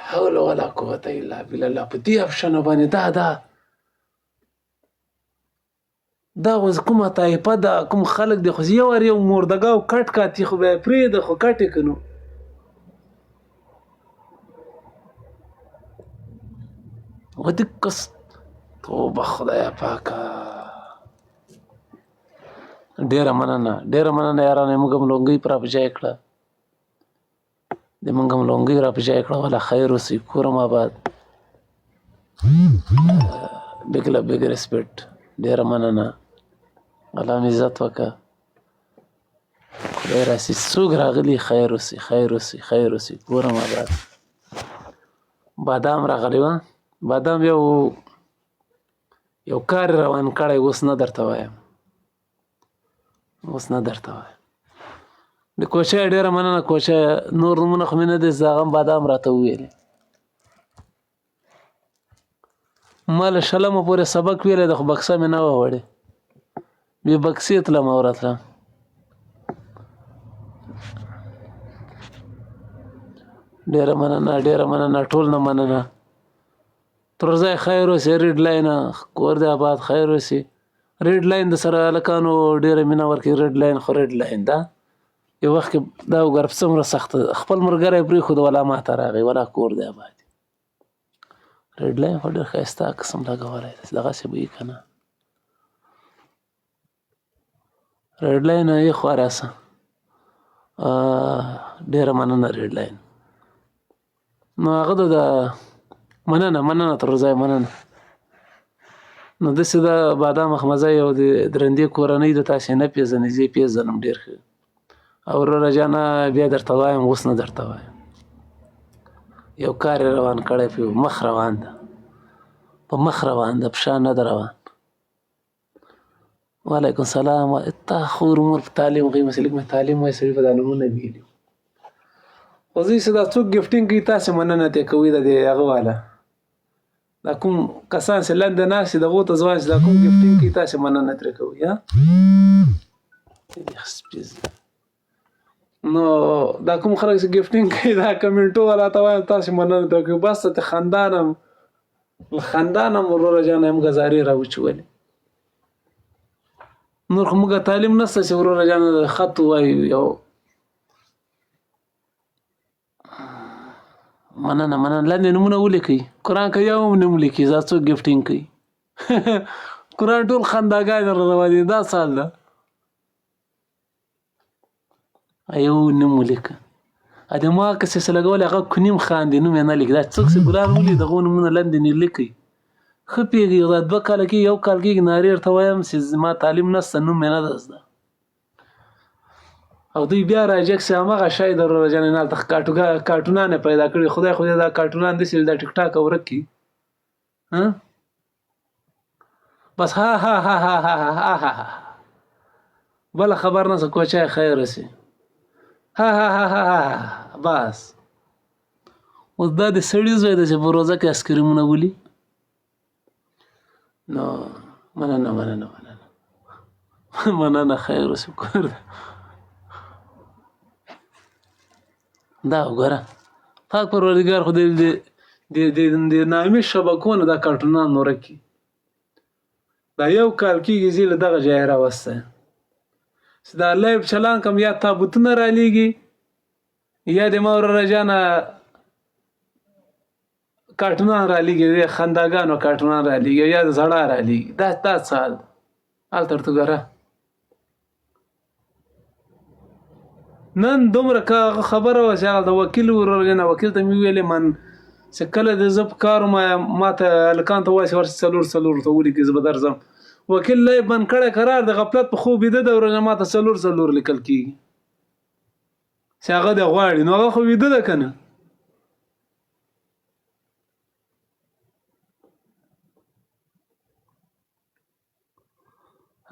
حول ولا قوت الا بالله. په دې اپشن باندې دا دا دا اوس کومه طایفه ده، کوم خلک دي؟ خو یو وار یو مردګاو کټ کاتي خو بیا یې پرېږده، خو کټ یې که نو ودې کس. توبه خدایه پاکه. ډېره مننه، ډېره مننه یارانو. موږ هم لونګۍ پر په ځای کړه، د موږ هم لونګۍ را په ځای کړه. ولا خیر اوسئ، کورم آباد. بیګ لب بیګ ریسپیکټ. ډېره مننه، الله مې عزت وکړه. خدای راسي څوک راغلي. خیر اوسئ، خیر اوسئ، خیر اوسئ، کورم آباد. بادام راغلی وه، بادام یو یو کار روان کړی، اوس نه درته وایم، اوس نه درته وایم. د کوچه ډېره مننه کوچه. نور نومونه خو مې نه دي زده، هغه هم بادام راته وویلې. ما له شلمه پورې سبق ویلی د، خو بکسه مې نه وه وړې، بې بکسې تلم او راتلم. ډېره مننه، ډېره مننه، ټول نه مننه. تر ځای خیر اوسې. ریډ لاین کور دې آباد، خیر اوسې. ریډ لاین د سره هلکانو ډېره مینه ورکوي. ریډ لاین خو ریډ لاین ده. یو وخت کې دا وګوره څومره سخته، خپل ملګری پرېښود ولا ماته راغی. ولا کور دې آباد. ریډ لاین خو ډېر ښایسته قسم لګولی دی، دغسې به وي که نه؟ ریډ لاین یې خوا راسه. ډېره مننه ریډ لاین. نو هغه د مننه، مننه تر ځای مننه. نو داسې د بادام احمدزی یو د درندې کورنۍ د، تاسې نه پېژنئ، زه یې پېژنم ډېر ښه. او وروره جانه بیا درته وایم، اوس نه درته وایم. یو کار یې روان کړی، په مخ روان ده، په مخ روان ده، په شا نه ده روان. وعلیکم سلام. تا خور مور په تعلیم غي مسلک مې تعلیم وای سړي په دا نمونه ویلي. خو زه چې دا څوک ګفټینګ کوي تاسې مننه ترې کوئ. د دې هغه والا دا کوم کسان چې لاندې ناست دي دغو ته زه وایم چې دا کوم ګفټینګ کوي تاسې مننه ترې کوئ. ها نو دا کوم خلک چې ګفټینګ کوي دا کمنټو والا ته وایم تاسې مننه ترې کوئ. بس ته خندا نه له خندا نه وروره جانه موږ زارې راوچولې. نور خو موږ تعلیم نشته چې وروره جانه خط ووایو. یو مننه، مننه. لاندې نومونه ولیکئ. قرآن که یو هم نوم لیکي دا څوک ګفټینګ کوي. قرآن ټول خنداګانې را روانې دي. دا څه حال ده؟ یو نوم ولیکه. ا د ما که څه لګولی هغه کونیم خاندي، نوم یې نه لیکي. دا څوک چې ګلان ولي دغو نومونه لاندې نه لیکي. ښه پوهېږي دا 2 کاله کېږي، یو کال کېږي نارې ورته وایم چې زما تعلیم نشته، نوم مې نه ده زده. او دوی بیا راجګ سي هماغه شی د وروره جانې نه هلته کارټونان یې پیدا کړي. خدای خو دې دا کارټونان داسې دا ټیک ټاک ورک کړي. بس ها ها ها ها ها ها ها ها بله خبر نه څه کوچی خیر اوسې. ها ها ها ها ها بس اوس دا د سړي زوی دی چې په روزه کې آیسکریمونه ولي. نو مننه، مننه، مننه، مننه، خیر اوسې کور دی. دا وګوره پاک پروردګار خو دې د د د نامي شبکو نه دا کارټونان ورک کړي. دا یو کال کېږي زه له دغه ځایه راوستی چې دا لایف چلان کم، یا تابوتونه رالیږي یا د ما وروره جانه کارټونان رالیږي، د خنداګانو کارټونان رالیږي یا د ژړا رالیږي. دا دا څه حال ده؟ هلته ورته ګوره. نن دومره که خبره وه چې هغه د وکیل وروره جانه وکیل ته مې وویلې من چې کله د زه په کار وم ماته هلکان ته وایي چې ورشه څلور څلور ورته ولیکئ زه به درځم. وکیل لایف بند کړی قرار د غفلت په خوب ویده ده ورځ ماته څلور څلور لیکل کیږي چې هغه د غواړي نو هغه خو ویده ده کنه.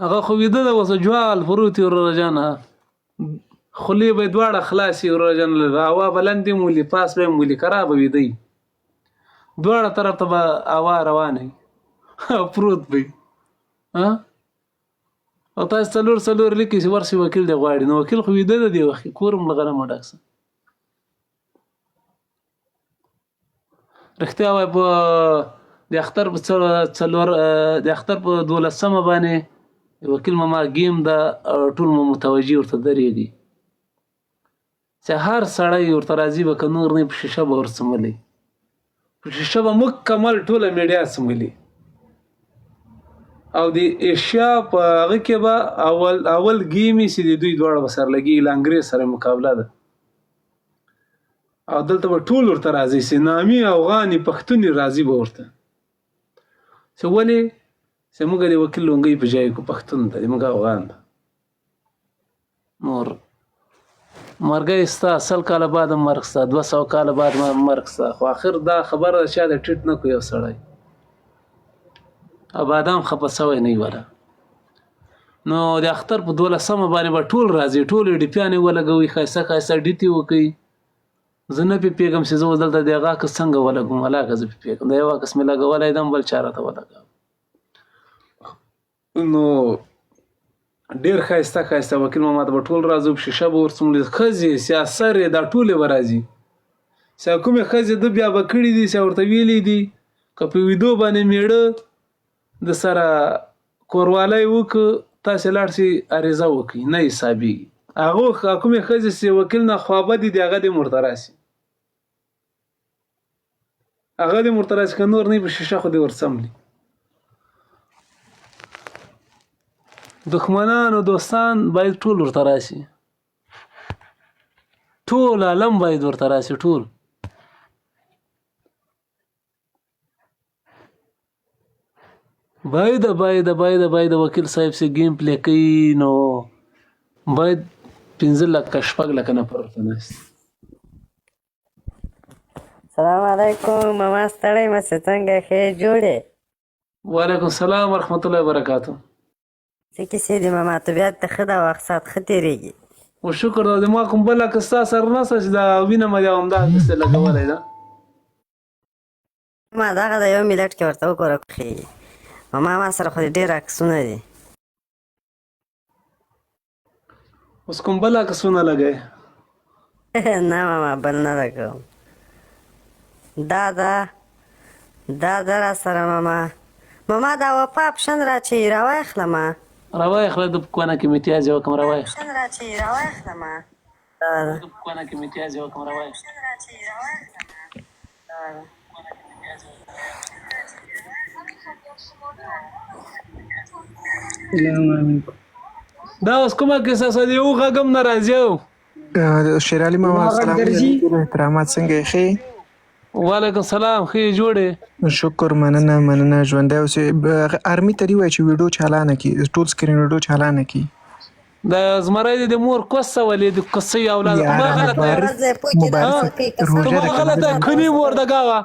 هغه خو ویده ده اوس جوال پروت وي وروره جانه، خولې به یې دواړه خلاصې وي وروره جانه، له هوا به لاندې هم ولي پاس به یې هم ولي، کرا به ویده وي، دواړه طرف ته به هوا روانه وي او پروت به وي. او تاسو څلور څلور لیکئ چې ورشئ وکیل دې غواړي، نو وکیل خو ویده ده دې وخت کې، کور هم له غنمو ډک شه. رښتیا وای په د اختر په څلور د اختر په دولسمه باندې وکیل ماما ګیم ده ټول مو متوجه ورته درېږي چې هر سړی ورته راځي به که نور نه په شیشه به ورڅملي، په شیشه به مکمل ټوله میډیا څملي او د ایشیا په هغه کې به اول اول ګیمي چې د دوی دواړه به سره لګېږي، له انګرېز سره مقابله ده او دلته به ټول ورته راځي چې نامي افغاني پښتوني راځي به ورته چې ولې چې موږ د وکیل لونګۍ په جای کو پښتون ده موږ افغان ده. نور مرګی ستا 100 کاله بعد هم مرګ ستا، 200 کاله بعد هم مرګ ستا، خو اخر دا خبره ده چې د ټیټ نه کو یو سړی او بادام خپه سوی نه ولا. نو د اختر په 12مه باندې به ټول راځي، ټول ډیپیانې ولګوي، ښایسته ښایسته ډیتې وکړي. زه نه پې پوهېږم چې زه اوس دلته د هغه عکس څنګه ولګوم، ولاکه زه پې پوهېږم، د یو عکس مې لګولی دی بل چا راته ولګاوه. نو ډېر ښایسته ښایسته وکیل ماما ته به ټول راځو، په شیشه به ورڅوملي، ښځې سیاسرې دا ټولې به راځي. چې کومې ښځې ده بیا به کړي دي چې ورته ویلي دي که په ویدو باندې مېړه د سره کوروالی وکړ تاسې لاړ شئ عریضه وکړئ، نه حسابېږي. هغه کومې ښځې چې وکیل نه خوابدې دي هغه دې هم ورته راشي، هغه دې هم ورته راشي، که نور نه په شیشه خو دې ورڅملي. دښمنان او دوستان باید ټول ورته راشي، ټول عالم باید ورته راشي، ټول. باید باید باید باید وکیل صاحب سي ګیم پلی کوي نو باید 15 لکه 6 لکه نفر ورته ناست. سلام علیکم ماما، ستړی مه سې، څنګه ښې جوړې؟ وعلیکم السلام ورحمت الله وبرکاته. څه کیسې دي ماما؟ طبیعت ته ښه ده او اقتصاد ښه تېرېږي؟ و شکر ده، ما کوم بل عکس ستا سره نشته چې دا وینه مې همدا عکس دی لګولی ده. ما دغه د یو ملت کې ورته وګوره خېږي. ماما ما سره خو دې ډېر عکسونه دي. اوس کوم بل عکسونه لګوې؟ نه ماما بل نه لګوم. دا ده دا ده را سره ماما. ماما دا وفا اپشن راچوي، راوایخله ما. راوایخله، د په کونه کې امتیاز یې وکړم، راوایخله. دا ده. د په کونه کې امتیاز یې وکړم، راوایخله. سلام علیکم. دا اوس کومه کیسه سه یو غږ هم نه راځي او شیرعلي ماما زما غږ سلامونه درځي؟ ډېر احترامات، څنګه یې؟ ښه یې؟ وعلیکم سلام، ښه یې جوړې؟ شکر، مننه مننه، ژوندی اوسې. ارمي ته دې وایي چې ویډیو چالانه کړي، ټول سکرین ویډیو چالانه کړي. د زمری د مور کوسه ولې د کوسۍ اولاد ته ما یاره غلطه مبارک ورځ پوه کې دا مبارک څه کوي ته قسم روژه ما ده غلطه کنځل کني مور د ګاوه،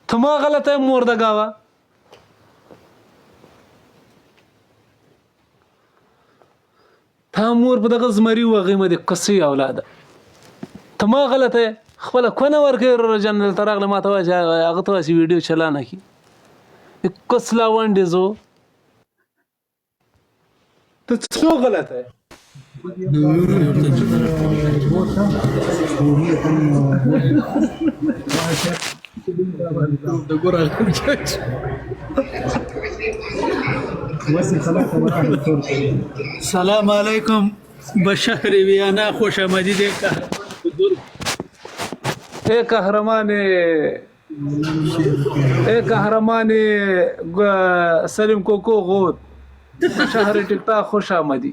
ته ما غلطه مور د ګاوه. تا مور په دغه زمری وغیمه د کوسۍ اولاده، ته ما غلطه خپله کونه ورکوې وروره جان. دلته راغله ما ته وایي چې هغه ته وایي چې ویډیو چلانه کړي، د کوس لا ونډې زو ته څو غلطه یې؟ سلام علیکم، بشهر ویانا خوش آمدید قهرمان بزرگ. ای قهرمان، ای قهرمان سلیم کوکو غوت، شهر ټیک ټاک خوش آمدی،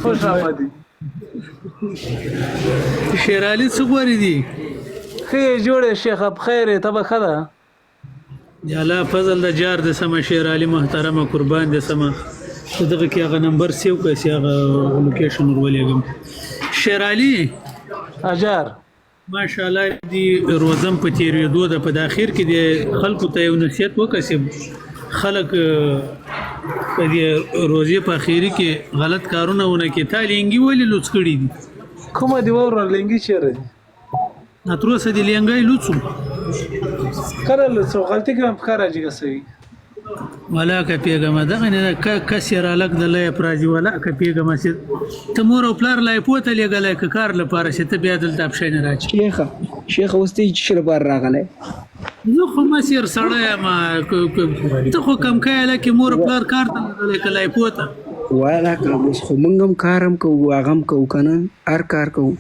خوش آمدی. شیرعلی څه غوري دي؟ ښه یې جوړې شیخه، په خیر یې، ته به ښه ده؟ د الله فضل د جار د سمه شیرعلی محترمه، قربان د سمه. ته دغه کې هغه نمبر سیو کړه چې هغه لوکیشن ور ولېږم. شیرعلی اجار ماشاءالله دی روزم په تیرېدو ده، په د اخر کې د خلکو ته یو نصیحت وکړه چې خلک په دې روزې په اخري کې غلط کارونه ونه کړي. تا لینګي ولې لوڅ کړي دي؟ کومه دی وروره؟ لینګي چیرې دي؟ نه تر اوسه دې لینګی لوڅ و. کله لوڅ و؟ غلطي کې مې پښه راجګه سوي. ولا که پیګمه دغه نه کس یې رالک د لای پرازي، ولا که پیګمه چې ته مور او پلار لای پوته لېږلی که کار لپاره چې ته بیا دلته اپشن راچې. شیخه شیخه اوس ته چې لپاره راغلی؟ زه خو مسیر سړی یم، ته خو کمکی هلک یې، مور او پلار کار ته لېږلی که لای پوته؟ ولا که اوس خو موږ هم کار هم کوو، هغه هم کوو که نه، هر کار کوو.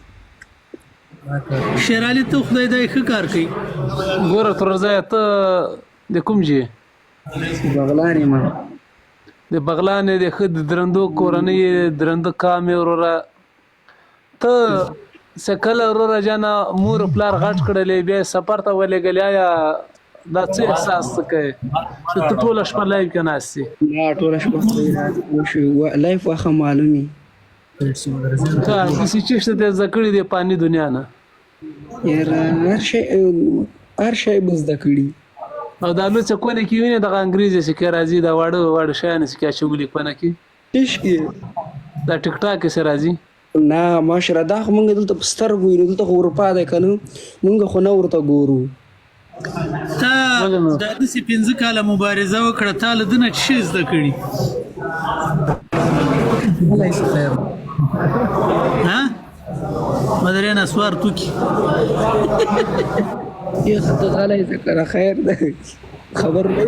شیرعلي ته خدای دی ښه کار کوي. ګوره ترورزیه، ته د کوم ځای؟ بغلان یم. د بغلان یې، د ښه د درندو کورنۍ یې، درنده قام یې وروره. ته څه کله وروره جانه مور او پلار غټ کړلې، بیا یې سفر ته ولېږلې، آیا دا څه احساس ته کوې چې ته ټوله شپه live کې ناست یې؟ نه ټوله شپه خدای راته live واخه معلومي. ته داسې چی شته دې زده کړي دي پانی دنیا نه؟ یاره هر شی به زده کړي. او دا لوڅه کونه کې وینې دغه انګریزي چې کې راځي، دا واړه واړه شیان چې کې اچولي کونه کې، هیڅ کې دا ټیک ټاک کې څه راځي؟ نه مشره، دا خو مونږ دلته په سترګو وینو، دلته خو اروپا دی که نه، مونږ خو نه ورته ګورو. تا دا داسې 5 کاله مبارزه وکړه، تا له ده نه څه شی زده کړي؟ ها مدرې نسوار توکي شیخ ته غلی ځه که نه، خیر دی خبر دی.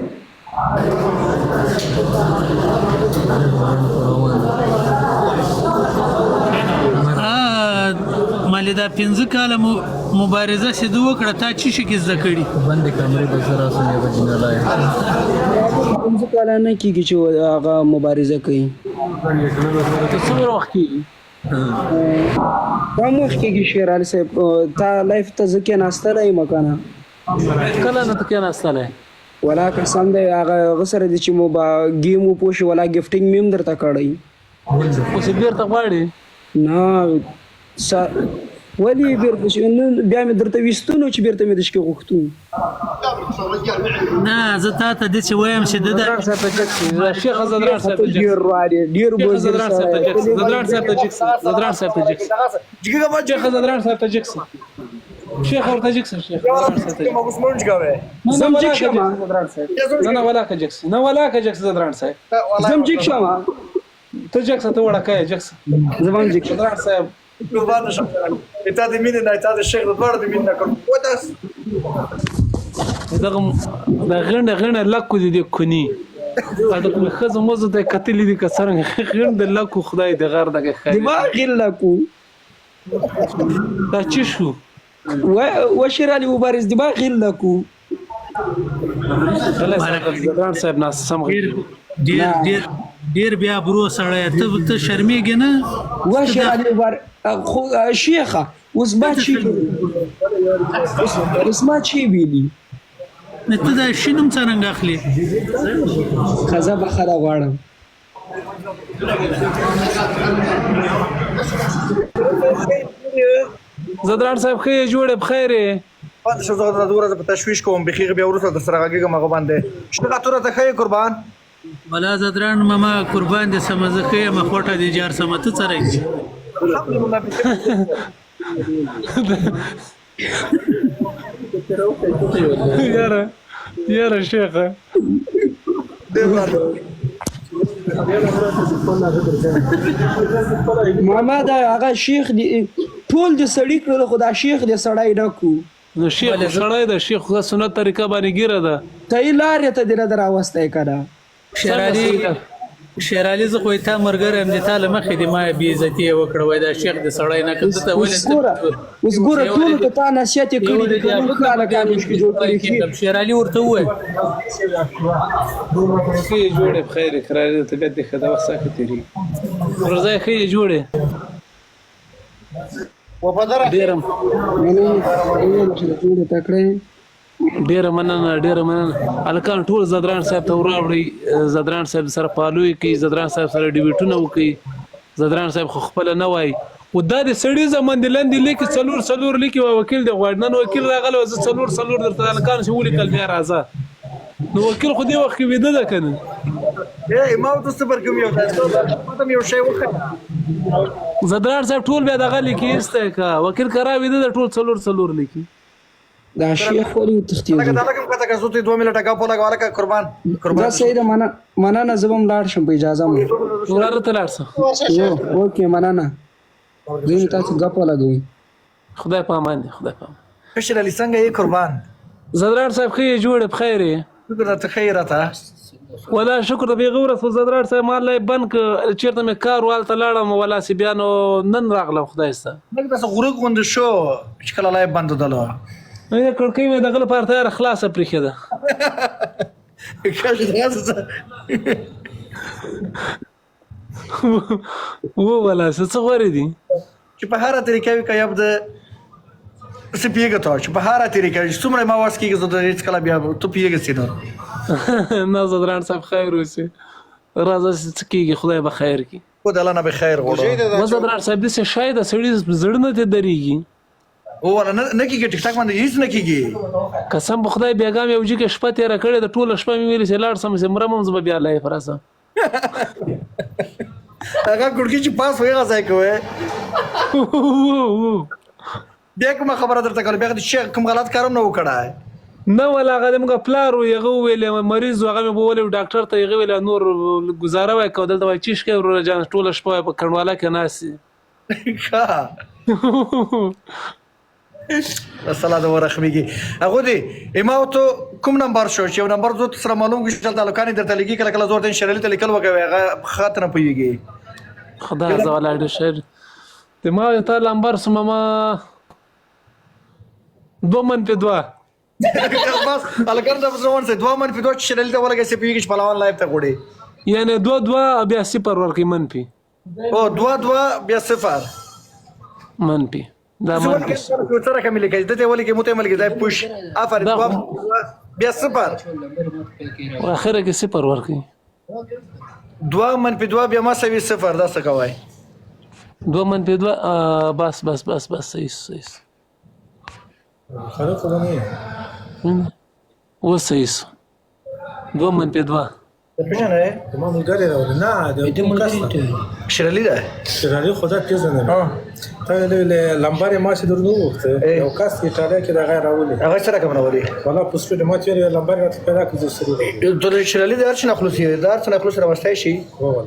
مالې دا 5 کاله مبارزه چې ده وکړه، تا چی شي کې زده کړي؟ بندې کمرې به زه راسم یا به جنرال. 5 کاله نه کېږي چې هغه مبارزه کوي. ته څومره وخت کېږي؟ کم وخت کېږي شیرعلي صاحب، تا live ته زه کېناستلی یم که نه؟ کله نه ته کېناستلی؟ ولا قسم دی هغه سره دی چې مو به game وپوه شي، ولا gifting مې هم درته کړی. اوس یې بېرته غواړې؟ نه ولې بېرته چې نن بیا مې درته ویستونو چې بېرته مې د شکې غوښتو. نه زه تا ته داسې وایم چې د ځدراڼ صاحب ته جګ سي، شیخ ځدراڼ صاحب ته جګ ډېر راډې ډېر شیخ بزیر ځدراڼ صاحب ته جګ سي، ځدراڼ صاحب ته جګ سي، ځدراڼ صاحب ته جګ سي، شیخ ځدراڼ صاحب ته جګ سي، شیخ ورته جګ سي، شیخ ځدراڼ صاحب ته جګ سي. زم جګ شم، نه نه ولا که جګ سي، نه ولا که جګ سي ځدراڼ صاحب، زم جګ شم، ته جګ سه، ته وړکی جګ سه. زه هم جګ شم. ځدراڼ صاحب قربان شم، تا د مینې نه، تا د شیخ د دواړو د مینې نه کړم. وداس دغه د غنډه غنډه لکو دي د کونی، دا د کومې ښځو مزو ته یې کتلي دي که څرنګه غنډ د لکو، خدای دې غر دغه ښه دماغ یې لکو. دا چی شو؟ و شیرعلي مبارز دماغ یې لکو. ځدراڼ صاحب ناس سم غږېږي. ډېر ډېر ډېر بیا برو سړی، ته ته شرمېږې نه؟ و شیرعلي مبارز خو شیخه اوس ما چی اوس ما چی ویلي؟ نه ته دا شي نوم څرنګه اخلې؟ ښځه بخښنه غواړم. ځدراڼ صاحب ښه یې جوړ یې، په خیر یې؟ پاتې شو، زه دا ورځ په تشویش کوم، بخیغ بیا وروسته در سره غږېږم هغه باندې. شیخه ته راته ښه یې قربان. ولا ځدراڼ ماما قربان دې سمه، زه ښه یم، خوټه دې جار سمه، ته څرنګه یې؟ الحمدلله. یاره یاره شیخه ماما دا هغه شیخ دی ټول د سړي کړل، خو دا شیخ د سړی نه کو. نو شیخ سړی ده، شیخ خو سنت طریقه باندې ګیره ده. صحیح لارې ته دې نه ده راوستی که نه؟ شیرعلي شیرعلي زه خو یې تا ملګری یم، د تا له مخې دې ما بې عزتي یې وکړه، وایي دا شیخ د سړی نه کړ. ته اوس ولې ګوره اوس ګوره ټولو ته تا نصیحت یې کړي دي که نه، ښه هلکان یې جوړ کړي ښې. شیرعلي ورته ووایه. ښه یې جوړې، په خیر یې، کراري ده، طبیعت دې ښه ده، وخت څه ښه تېرېږي. ورځی ښه یې جوړې. وفادار. ډیره مننه مننه مشره، جوړ تکړه یې. ډیره مننه، ډیره مننه. الکان ټول زدران صاحب ته وراوړئ، زدران صاحب سره پالوی کوي، زدران صاحب سره ډیبیټونه وکړي. زدران صاحب خو خپله نه وایي، خو دا د سړي زمن د لاندې لیکي څلور څلور لیکي. وا وکیل دی غواړي، نن وکیل راغلی و، زه څلور څلور درته الکان چې ولیکل بیا راځه. نو وکیل خو دې وخت کې ویده ده که نه؟ ای ما ته صبر کوم، یو ته یو شی وښیه. زدران صاحب ټول بیا دغه لیکي، ایسته که وکیل کرا ویده ده، ټول څلور څلور لیکي. دا شیخ ولې لکه وتښتېدو؟ دا لکه کته که زه ته 2 منټه غپ ولګه. ولکه قربان دا قربان. صحیح ده، مننه مننه، زه به هم لاړ شم، په اجازه مو. وراره ته لاړ شه. اوکې مننه، ځینې تاسو ګپ ولګوئ. خدای په امان دی، خدای په امان. کشر علي څنګه یې قربان؟ زدران صاحب ښه یې، جوړ یې، په خیر یې؟ شکر راته، ښه یې راته. ولا شکر د بیغه ورځ خو زدران صاحب ما لای بند که، چېرته مې کار و، هلته لاړم، ولا سي بیا نو نن راغلم، خدای سته. لږ داسې غرق غوندې شو چې کله لای بند دله. نو یې کړکۍ مې دغه لپاره تیاره خلاصه پرېښې ده. ښه چې داسې څه. و ولا څه غورې دي. چې په هره طریقه وي که یب د څه پیږه ته چې په هره طریقه وي، څومره ما وس کېږي، زه د هېڅ کله بیا ته پیږه سي نور. نه زدران صاحب خیر اوسې، راځه چې څه کېږي خدای به خیر کړي. خو د الله نه به خیر غواړو. و زدران صاحب داسې شی د سړي زړه نه ترې درېږي. او ولا نه نه کېږي، ټیک ټاک باندې هېڅ نه کېږي. قسم په خدای بېګا مې یو جګه شپه تېره کړې ده، ټوله شپه مې ویلي چې لاړ شم چې مرم هم زه به بیا لایف راسم. هغه کړکۍ چې پاس وي هغه ځای کوي. وو. بیا کومه خبره درته کوله؟ بیا د شیخ کوم غلط کار هم نه وکړای؟ نه ولا هغه د موږ پلار و، هغه وویل مریض و، هغه مې بولی و ډاکټر ته، هغه ویل نور ګزاره وای کوه، دلته وای چیش کوې وروره جان، ټوله شپه وای په کنډواله کې ناست یې. ښه سلا د ورخمیږي. هغه دی ما ته کوم نمبر شو چې یو نمبر زه سره معلوم کړم چې تعلقان درته لګي، کله کله زور ته شرلی ته لیکل وکوي، هغه خاطر نه پويږي. خدای زه ولا ډېر شعر د ما ته لمبر سم ما 2-2. بس الکان د ځوان سه 2-2 چې شرلی ته ولګي سي پويږي چې پهلوان لایف ته غوړي. یعنی 2 2 بیا 0 ورکې منفي. او 2 2 بیا 0 منفي دا منفي. څه رقم لیکي دته ولګي مو ته ملګری دا پوش افر 2 بیا 0. اخره کې 0 ورکې. 2 - 2 بیا مساوي 0، دا څه کوي؟ 2 - 2، بس بس بس بس، صحیح صحیح. خره خو نه. اوس صحیح سو، 2 - 2. پېژنې؟ ما ملګری راولي نه د کوم کس ده؟ شیرعلي ده. شیرعلي خدا پېژنم. تا ویل لمبر یې ما چې درنه وغوښته، یو کس ایټالیا کې دغه راولي. هغه څه رقم راولي؟ والا په سپیډ ما تیر لمبر راته پیدا کړ، زه سره د شیرعلي د هر څه نه خلاصي، د هر څه نه خلاص راوستی شي.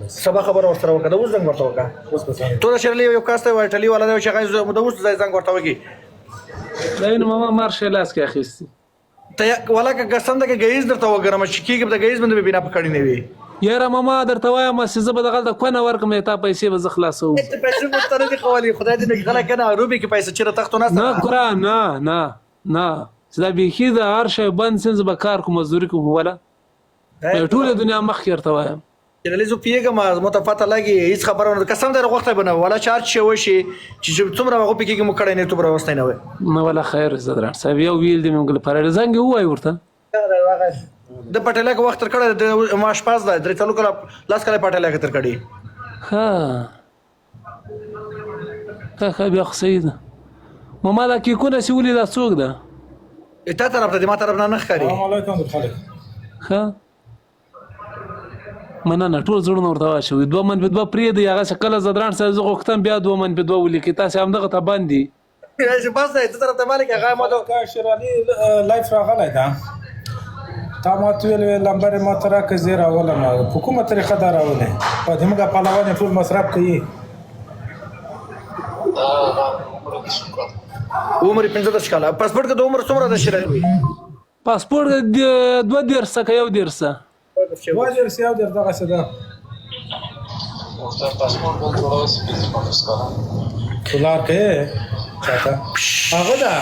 سبا خبره ورسره وکړه، د اوس زنګ ورته وکړه. اوس به زنګ ته د شیرعلي یو کس دی، ایټالي والا دی چې هغه د اوس ځای زنګ ورته وکړي. دا وینم ما مارش لاس کې اخیستی. ته ولا که قسم ده که ګیز درته وګرم چې کېږي به د ګیز باندې به بنا پکړې نه وي. یاره ماما درته وایم چې زه به دغلته کونه ورکړم، تا پیسې به زه خلاصوم. ته پیسې مو ته نه دي خولې، خدای دې نه غله کنه روبي کې پیسې چیرې تختو ناسته. نه کورا نه نه نه، چې دا بیخي د هر شی بند سم، زه به کار کوم، مزدوري کوم، ولا ټوله دنیا مخکې ورته وایم. شیرعلي زه پیږم، زما ته پته لګي، هیڅ خبره نه قسم در غوښته بنه ولا چارج شي وشي چې څومره هغه پکې مو کړی نه ته راوستای نه وي. نه ولا خیر زدران صاحب یو ویل دې موږ لپاره زنګ ووایي ورته. د پټلک وخت تر کړه د ماش پاس ده درې څلور کله لاس کله پټلک تر کړی. ښه ښه ښه، بیا خو صحیح ده. ماما دا کیکونه چې ولې دا څوک ده؟ تا طرف ته ما طرف نه نه ښکاري. السلام علیکم خلک. ښه مننه، ټول زړونه ورته واچوي. 2 - 2 پرېږدئ، هغه چې کله ځدراڼ صاحب زه غوښتم بیا 2 - 2 ولیکئ، تاسې همدغه ته بند دي. چې بس دی ته طرف ته مالک هغه ما ته شیرعلي لایف راغلی ده، تا ما ته ویل لمبر ما ته راکړه زه یې راولم، په کومه طریقه دا راولې؟ په دې موږ پهلوان یې ټول مصرف کوي. عمر یې 35 کاله، پاسپورټ کې د عمر څومره ده شیرعلي؟ پاسپورټ 32 که 31. 32 31 دغسې ده. پلار که یې چاته هغه ده.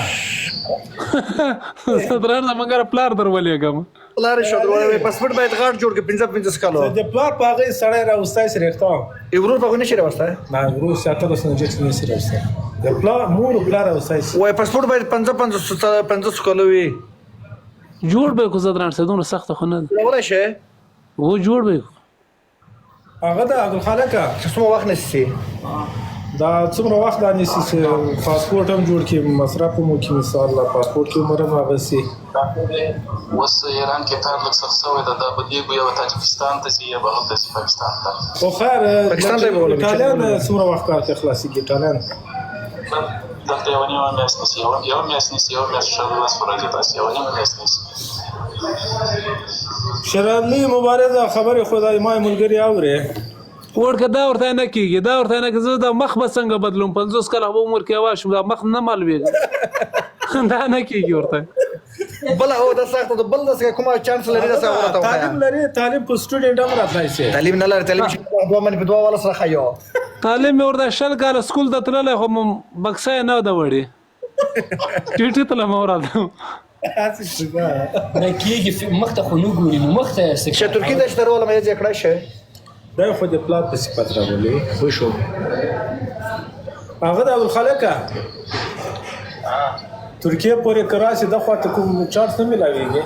ځدراڼ زمونږ پلار در ولېږم. پلار یې شو درولې، پاسپورټ باید غاټ جوړ کړي 55 کالو. د پلار په هغه سړی راوستی شي رښتیا. ای ورور په هغه نه شي راوستی؟ نه ورور ساته اوس نه چې نه شي راوستی. د پلار مور او پلار اوسای شي. وای پاسپورت باید 50 50 50 کلو وي. جوړ به کو ځدران صاحب، دومره سخته خو نه ده. جوړولای شي؟ و جوړ به کو. هغه د عبدالخالق چې څومره وخت نیسي؟ دا څومره وخت دا نیسي چې پاسپورت هم جوړ کړي، مصرف هم وکړي، مثال لا پاسپورت کې عمر هم هغه سي. اوس ایران کې کار لږ سخت شوی ده، دا به لېږو یا به تاجکستان ته ځي یا به هلته ځي پاکستان ته. خو خیر پاکستان ته یې بولم، ایټالیان څومره وخت کار ته خلاصېږي؟ ایټالیان دلته یوه نیمه میاشت نیسي، یوه میاشت نیسي، یوه میاشت شل لس ورځې داسې یوه نیمه میاشت نیسي. شیرعلي مبارزه خبرې خو دا ما ملګري اورې. ورکه دا ورته نه کیږي، دا ورته نه کیږي. زه دا مخ به څنګه بدلوم؟ 50 کاله په عمر کې واش دا مخ نه معلومیږي، دا نه کیږي ورته. بل او دا سخته ده، بل داسې کومه چانس لري داسې ورته وښیه. تعلیم لري، تعلیم په سټوډنټ هم راتلای شي. تعلیم نه لري، تعلیم چې دوه منې په دوه والا سره ښیو. تعلیم مې ورته 20 کاله سکول ته تللی خو بکسه یې نه ده وړې، ټیټې ته له ما راځم. نه کېږي، مخ ته خو نه ګوري، نو مخ ته یې څه چې ترکیې ته چې درولم یې ځای کړای شي. دا خو د پلار په صفت راولي. وشو. هغه د عبدالخالقه ترکیه پورې که راشي د خوا ته کوم چانس نه میلاویږي.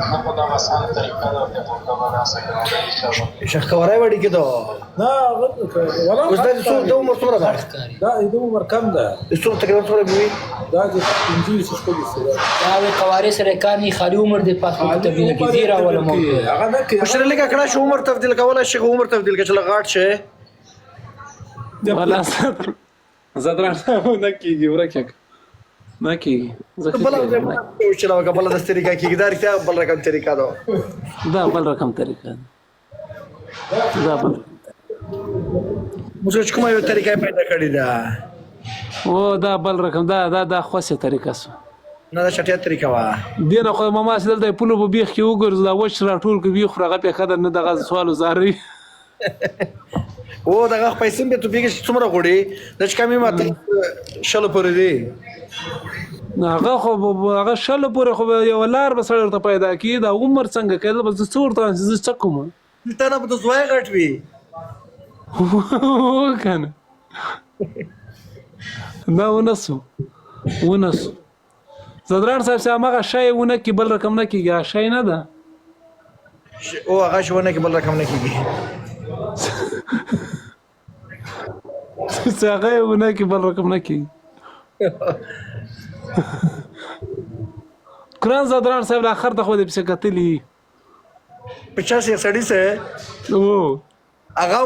نه خو دا اسانه طریقه ده، ورته به راسه که نه شخکورای وړي کې ده. نه ولا اوس دا څو د عمر څومره ده؟ دا د عمر کم ده. څومره تقریبا څومره وي؟ دا د 25 26 ده. دا وی قوارې سره کار نه، خالي عمر دې پاسپورت تبدیل کړي، زیرا ولا مو هغه نه کوي. مشر لګه کړه شو عمر تبدیل کولای شي، عمر تبدیل کړي چې غاټ شي. ولا ځدران صاحب نه کیږي، ورکه نه کیږي. بل چې لا بل د طریقه کیږي، دا رښتیا بل رقم طریقه ده. دا بل رقم طریقه ده، دا بل موږ چې کومه یو طریقه پیدا کړې ده. او دا بل رقم دا دا دا خوسه طریقه سو. نه دا چټیا طریقه وه. دینه خو ما ما دلته پلو په بیخ کې وګرځو، دا وچ راټول کې بیخ راغه په خدر نه دغه سوالو زاري. او دغه پیسې به ته بیګ څومره غوړي د چې کمی ماته شلو پورې دی. هغه خو هغه شلو پورې خو یو لار به سړی ورته پیدا کړي. دا عمر څنګه کېدل به زه څه ورته وایم چې زه څه کوم؟ ته نه به د زوی غټ وي. که نه دا ونه سو، ونه سو. ځدراڼ صاحب چې هماغه شی ونه کړي بل رقم نه کېږي، هغه شی نه ده. او هغه شی ونه کړي بل رقم نه کېږي. چې هغه یې ونه کړي بل رقم نه کېږي. قرآن ځدراڼ صاحب لا آخر ته خو دې پسې کتلي. په چا سي سړی سه؟ او هغه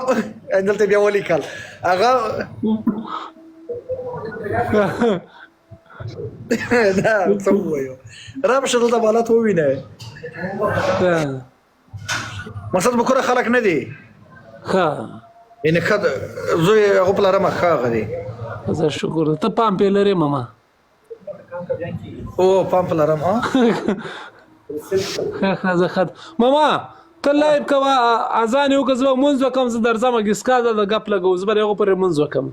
دلته بیا ولیکل هغه دا څه ووایو، را به شه دلته حالت ووینه. مقصد به کره خلک نه دي. ښه یعنی ښه زوی هغه په لرمه ښه هغه دی. زه شکر ته پام پې لرې ماما؟ او پام په لرم. ها ښه ښه زه ښه ماما ته لایو کوه، اذان یې وکړه، زه به لمونځ وکړم، زه درځم ګسکا ده ګپ لګوم، زه به هغو پورې لمونځ وکړم.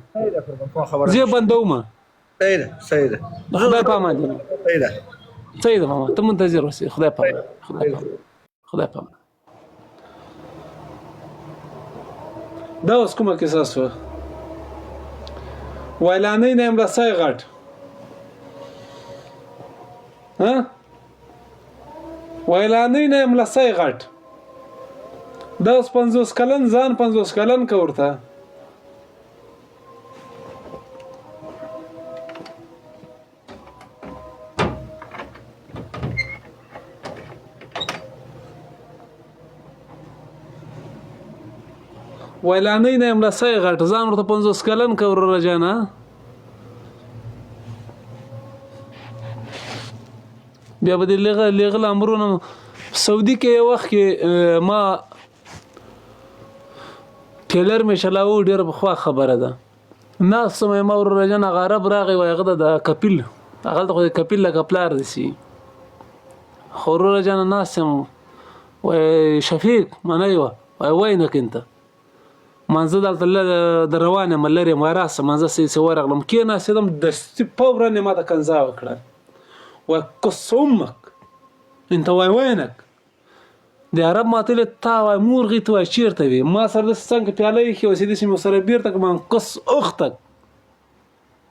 زه یې بندوم. صحیح ده، صحیح ده. خدای پامان دی. صحیح ده، صحیح ده ماما، ته منتظر اوسې. خدای پامان، خدای پامان، خدای پامان. دا اوس کومه کیسه سوه؟ ویلانۍ نه یم رسای غټ ها، ویلانۍ نه یم لسی غټ. دا اوس 50 کلن ځان 50 کلن که ورته. ویلانۍ نه یم لسی غټ، ځان ورته 50 کلن که وروره جانه. بیا به د لیغل امرونه سعودي کې یو وخت کې ما ټیلر مې چلاوه، ډېره پخوا خبره ده. ناست وم ما وروره جان، هغه عرب راغی وایي هغه د کپیل، هغه هلته خو د کپیل لکه پلار دی سي. خو وروره جانه ناست یم، وایي شفیق ما نه یوه، وایي وینک انت؟ ما زه دلته د روان یم، لرې یم، وایي راسه. ما زه سې ورغلم، کېناستېدم، دستي فوراً یې ما ته کنځا وکړه، وایي قص امک انت، وایي وینک؟ د عرب ماته ویل تا وایي مور غي ته وایي چېرته وې؟ ما سره داسې څنګه پیاله ایښې وه چې داسې مې ورسره بېرته کړم، قص اختک.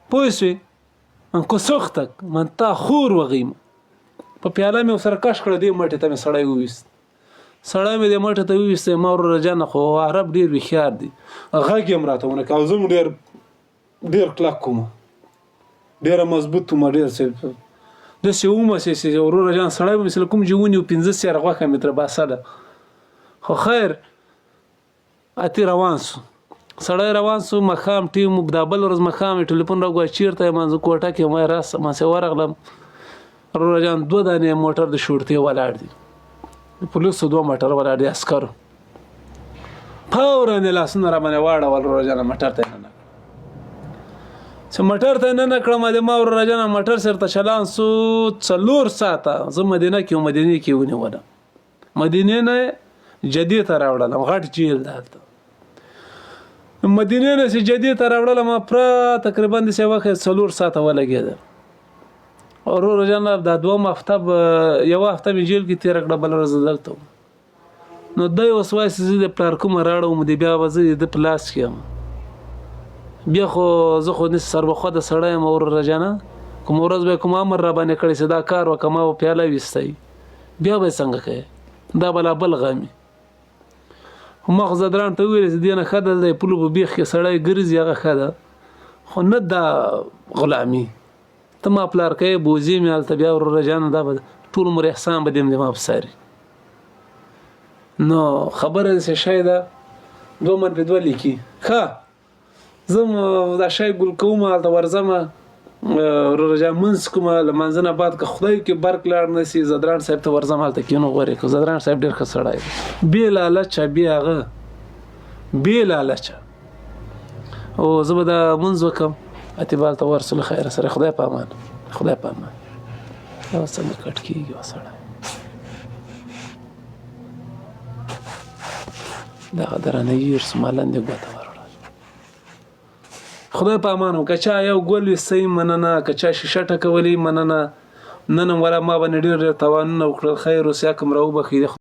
پوه شوې؟ من کوسختک من تا خور وغیم. په پیاله مې ورسره کش کړه، دې مټې ته مې سړی وویست. سړی مې دې مټې ته وویست. ما وروره جانه خو عرب ډېر هوښیار دي، غږ یې هم راته ونه کړ او زه هم ډېر ډېر کلک وم، ډېره مضبوط وم، ډېر څه داسې وم چې وروره جان سړی به مې چې له کوم ځای ونیو 5 سیره غوښه مې ترې باسله. خو خیر اتی روان سو، سړی روان سو. ماښام ټیم و، دا بله ورځ ماښام یې ټلیفون راوګوره چېرته یم؟ زه کوټه کې یم. وایي راسه. ما سې ورغلم وروره جان، دوه دانې موټر د شورتې ولاړ دي، د پولیسو دوه موټر ولاړ دي، عسکرو فوراً یې لاسونه را باندې واړول. وروره جانه موټر ته یې ننه چې موټر ته یې ننه کړم، د ما وروره جانه موټر چېرته چلان سو 4 ساعته زه مدینه کې وم، مدینې کې ونیولم، مدینې نه جدې ته راوړلم، غټ جیل ده هلته. مدینې نه چې جدې ته راوړلم پوره تقریبا داسې وخت 4 ساعته ولګېده. وروره جانه دا دوهم هفته به یوه هفته مې جیل کې تېره کړه، بله ورځ دلته وم. نو دی اوس وایي چې زه د پلار کومه راړوم دی، بیا به زه د ده په لاس کې یم. بیا خو زه خو داسې سربخوده سړی یم وروره جانه، کومه ورځ به یې کوم امر را باندې کړی چې دا کار وکړه، ما به پیاله ویستی، بیا به یې څنګه کوې؟ دا به لا بل غم وي. خو ما خو ځدراڼ ته وویل چې دې نه ښه ده د پولو په بیخ کې سړی ګرځي، هغه ښه ده، خو نه دا غلامي. ته ما پلار کوې بوځې مې هلته، بیا وروره جانه دا به ټول عمر احسان به دې هم د ما په سر وي. نو خبره داسې شی ده، 2 - 2 لیکي. ښه زه دا شی ګل کوم، هلته ورځم وروره جان، لمونځ کوم، له لمانځه نه بعد که خدای کې برق لاړ نه سي ځدراڼ صاحب ته ورځم، هلته کښېنو غورې که ځدراڼ صاحب ډېر ښه سړی دی، بې لالچه، بې هغه، بې لالچه. او زه به دا لمونځ وکړم، اتې به هلته ورسو له خیره سره. خدای په امان، خدای په امان. دا څنګه کټ کېږي سړی؟ دغه درنه یې سو ما لاندې ګوته وروړه. خدای په امان. که چا یو ګل ویستی مننه، که چا شیشه ټکولې مننه. نن هم ولا ما باندې ډېر ډېر تاوانونه وکړل، خیر اوسې، حق هم راوبخښي.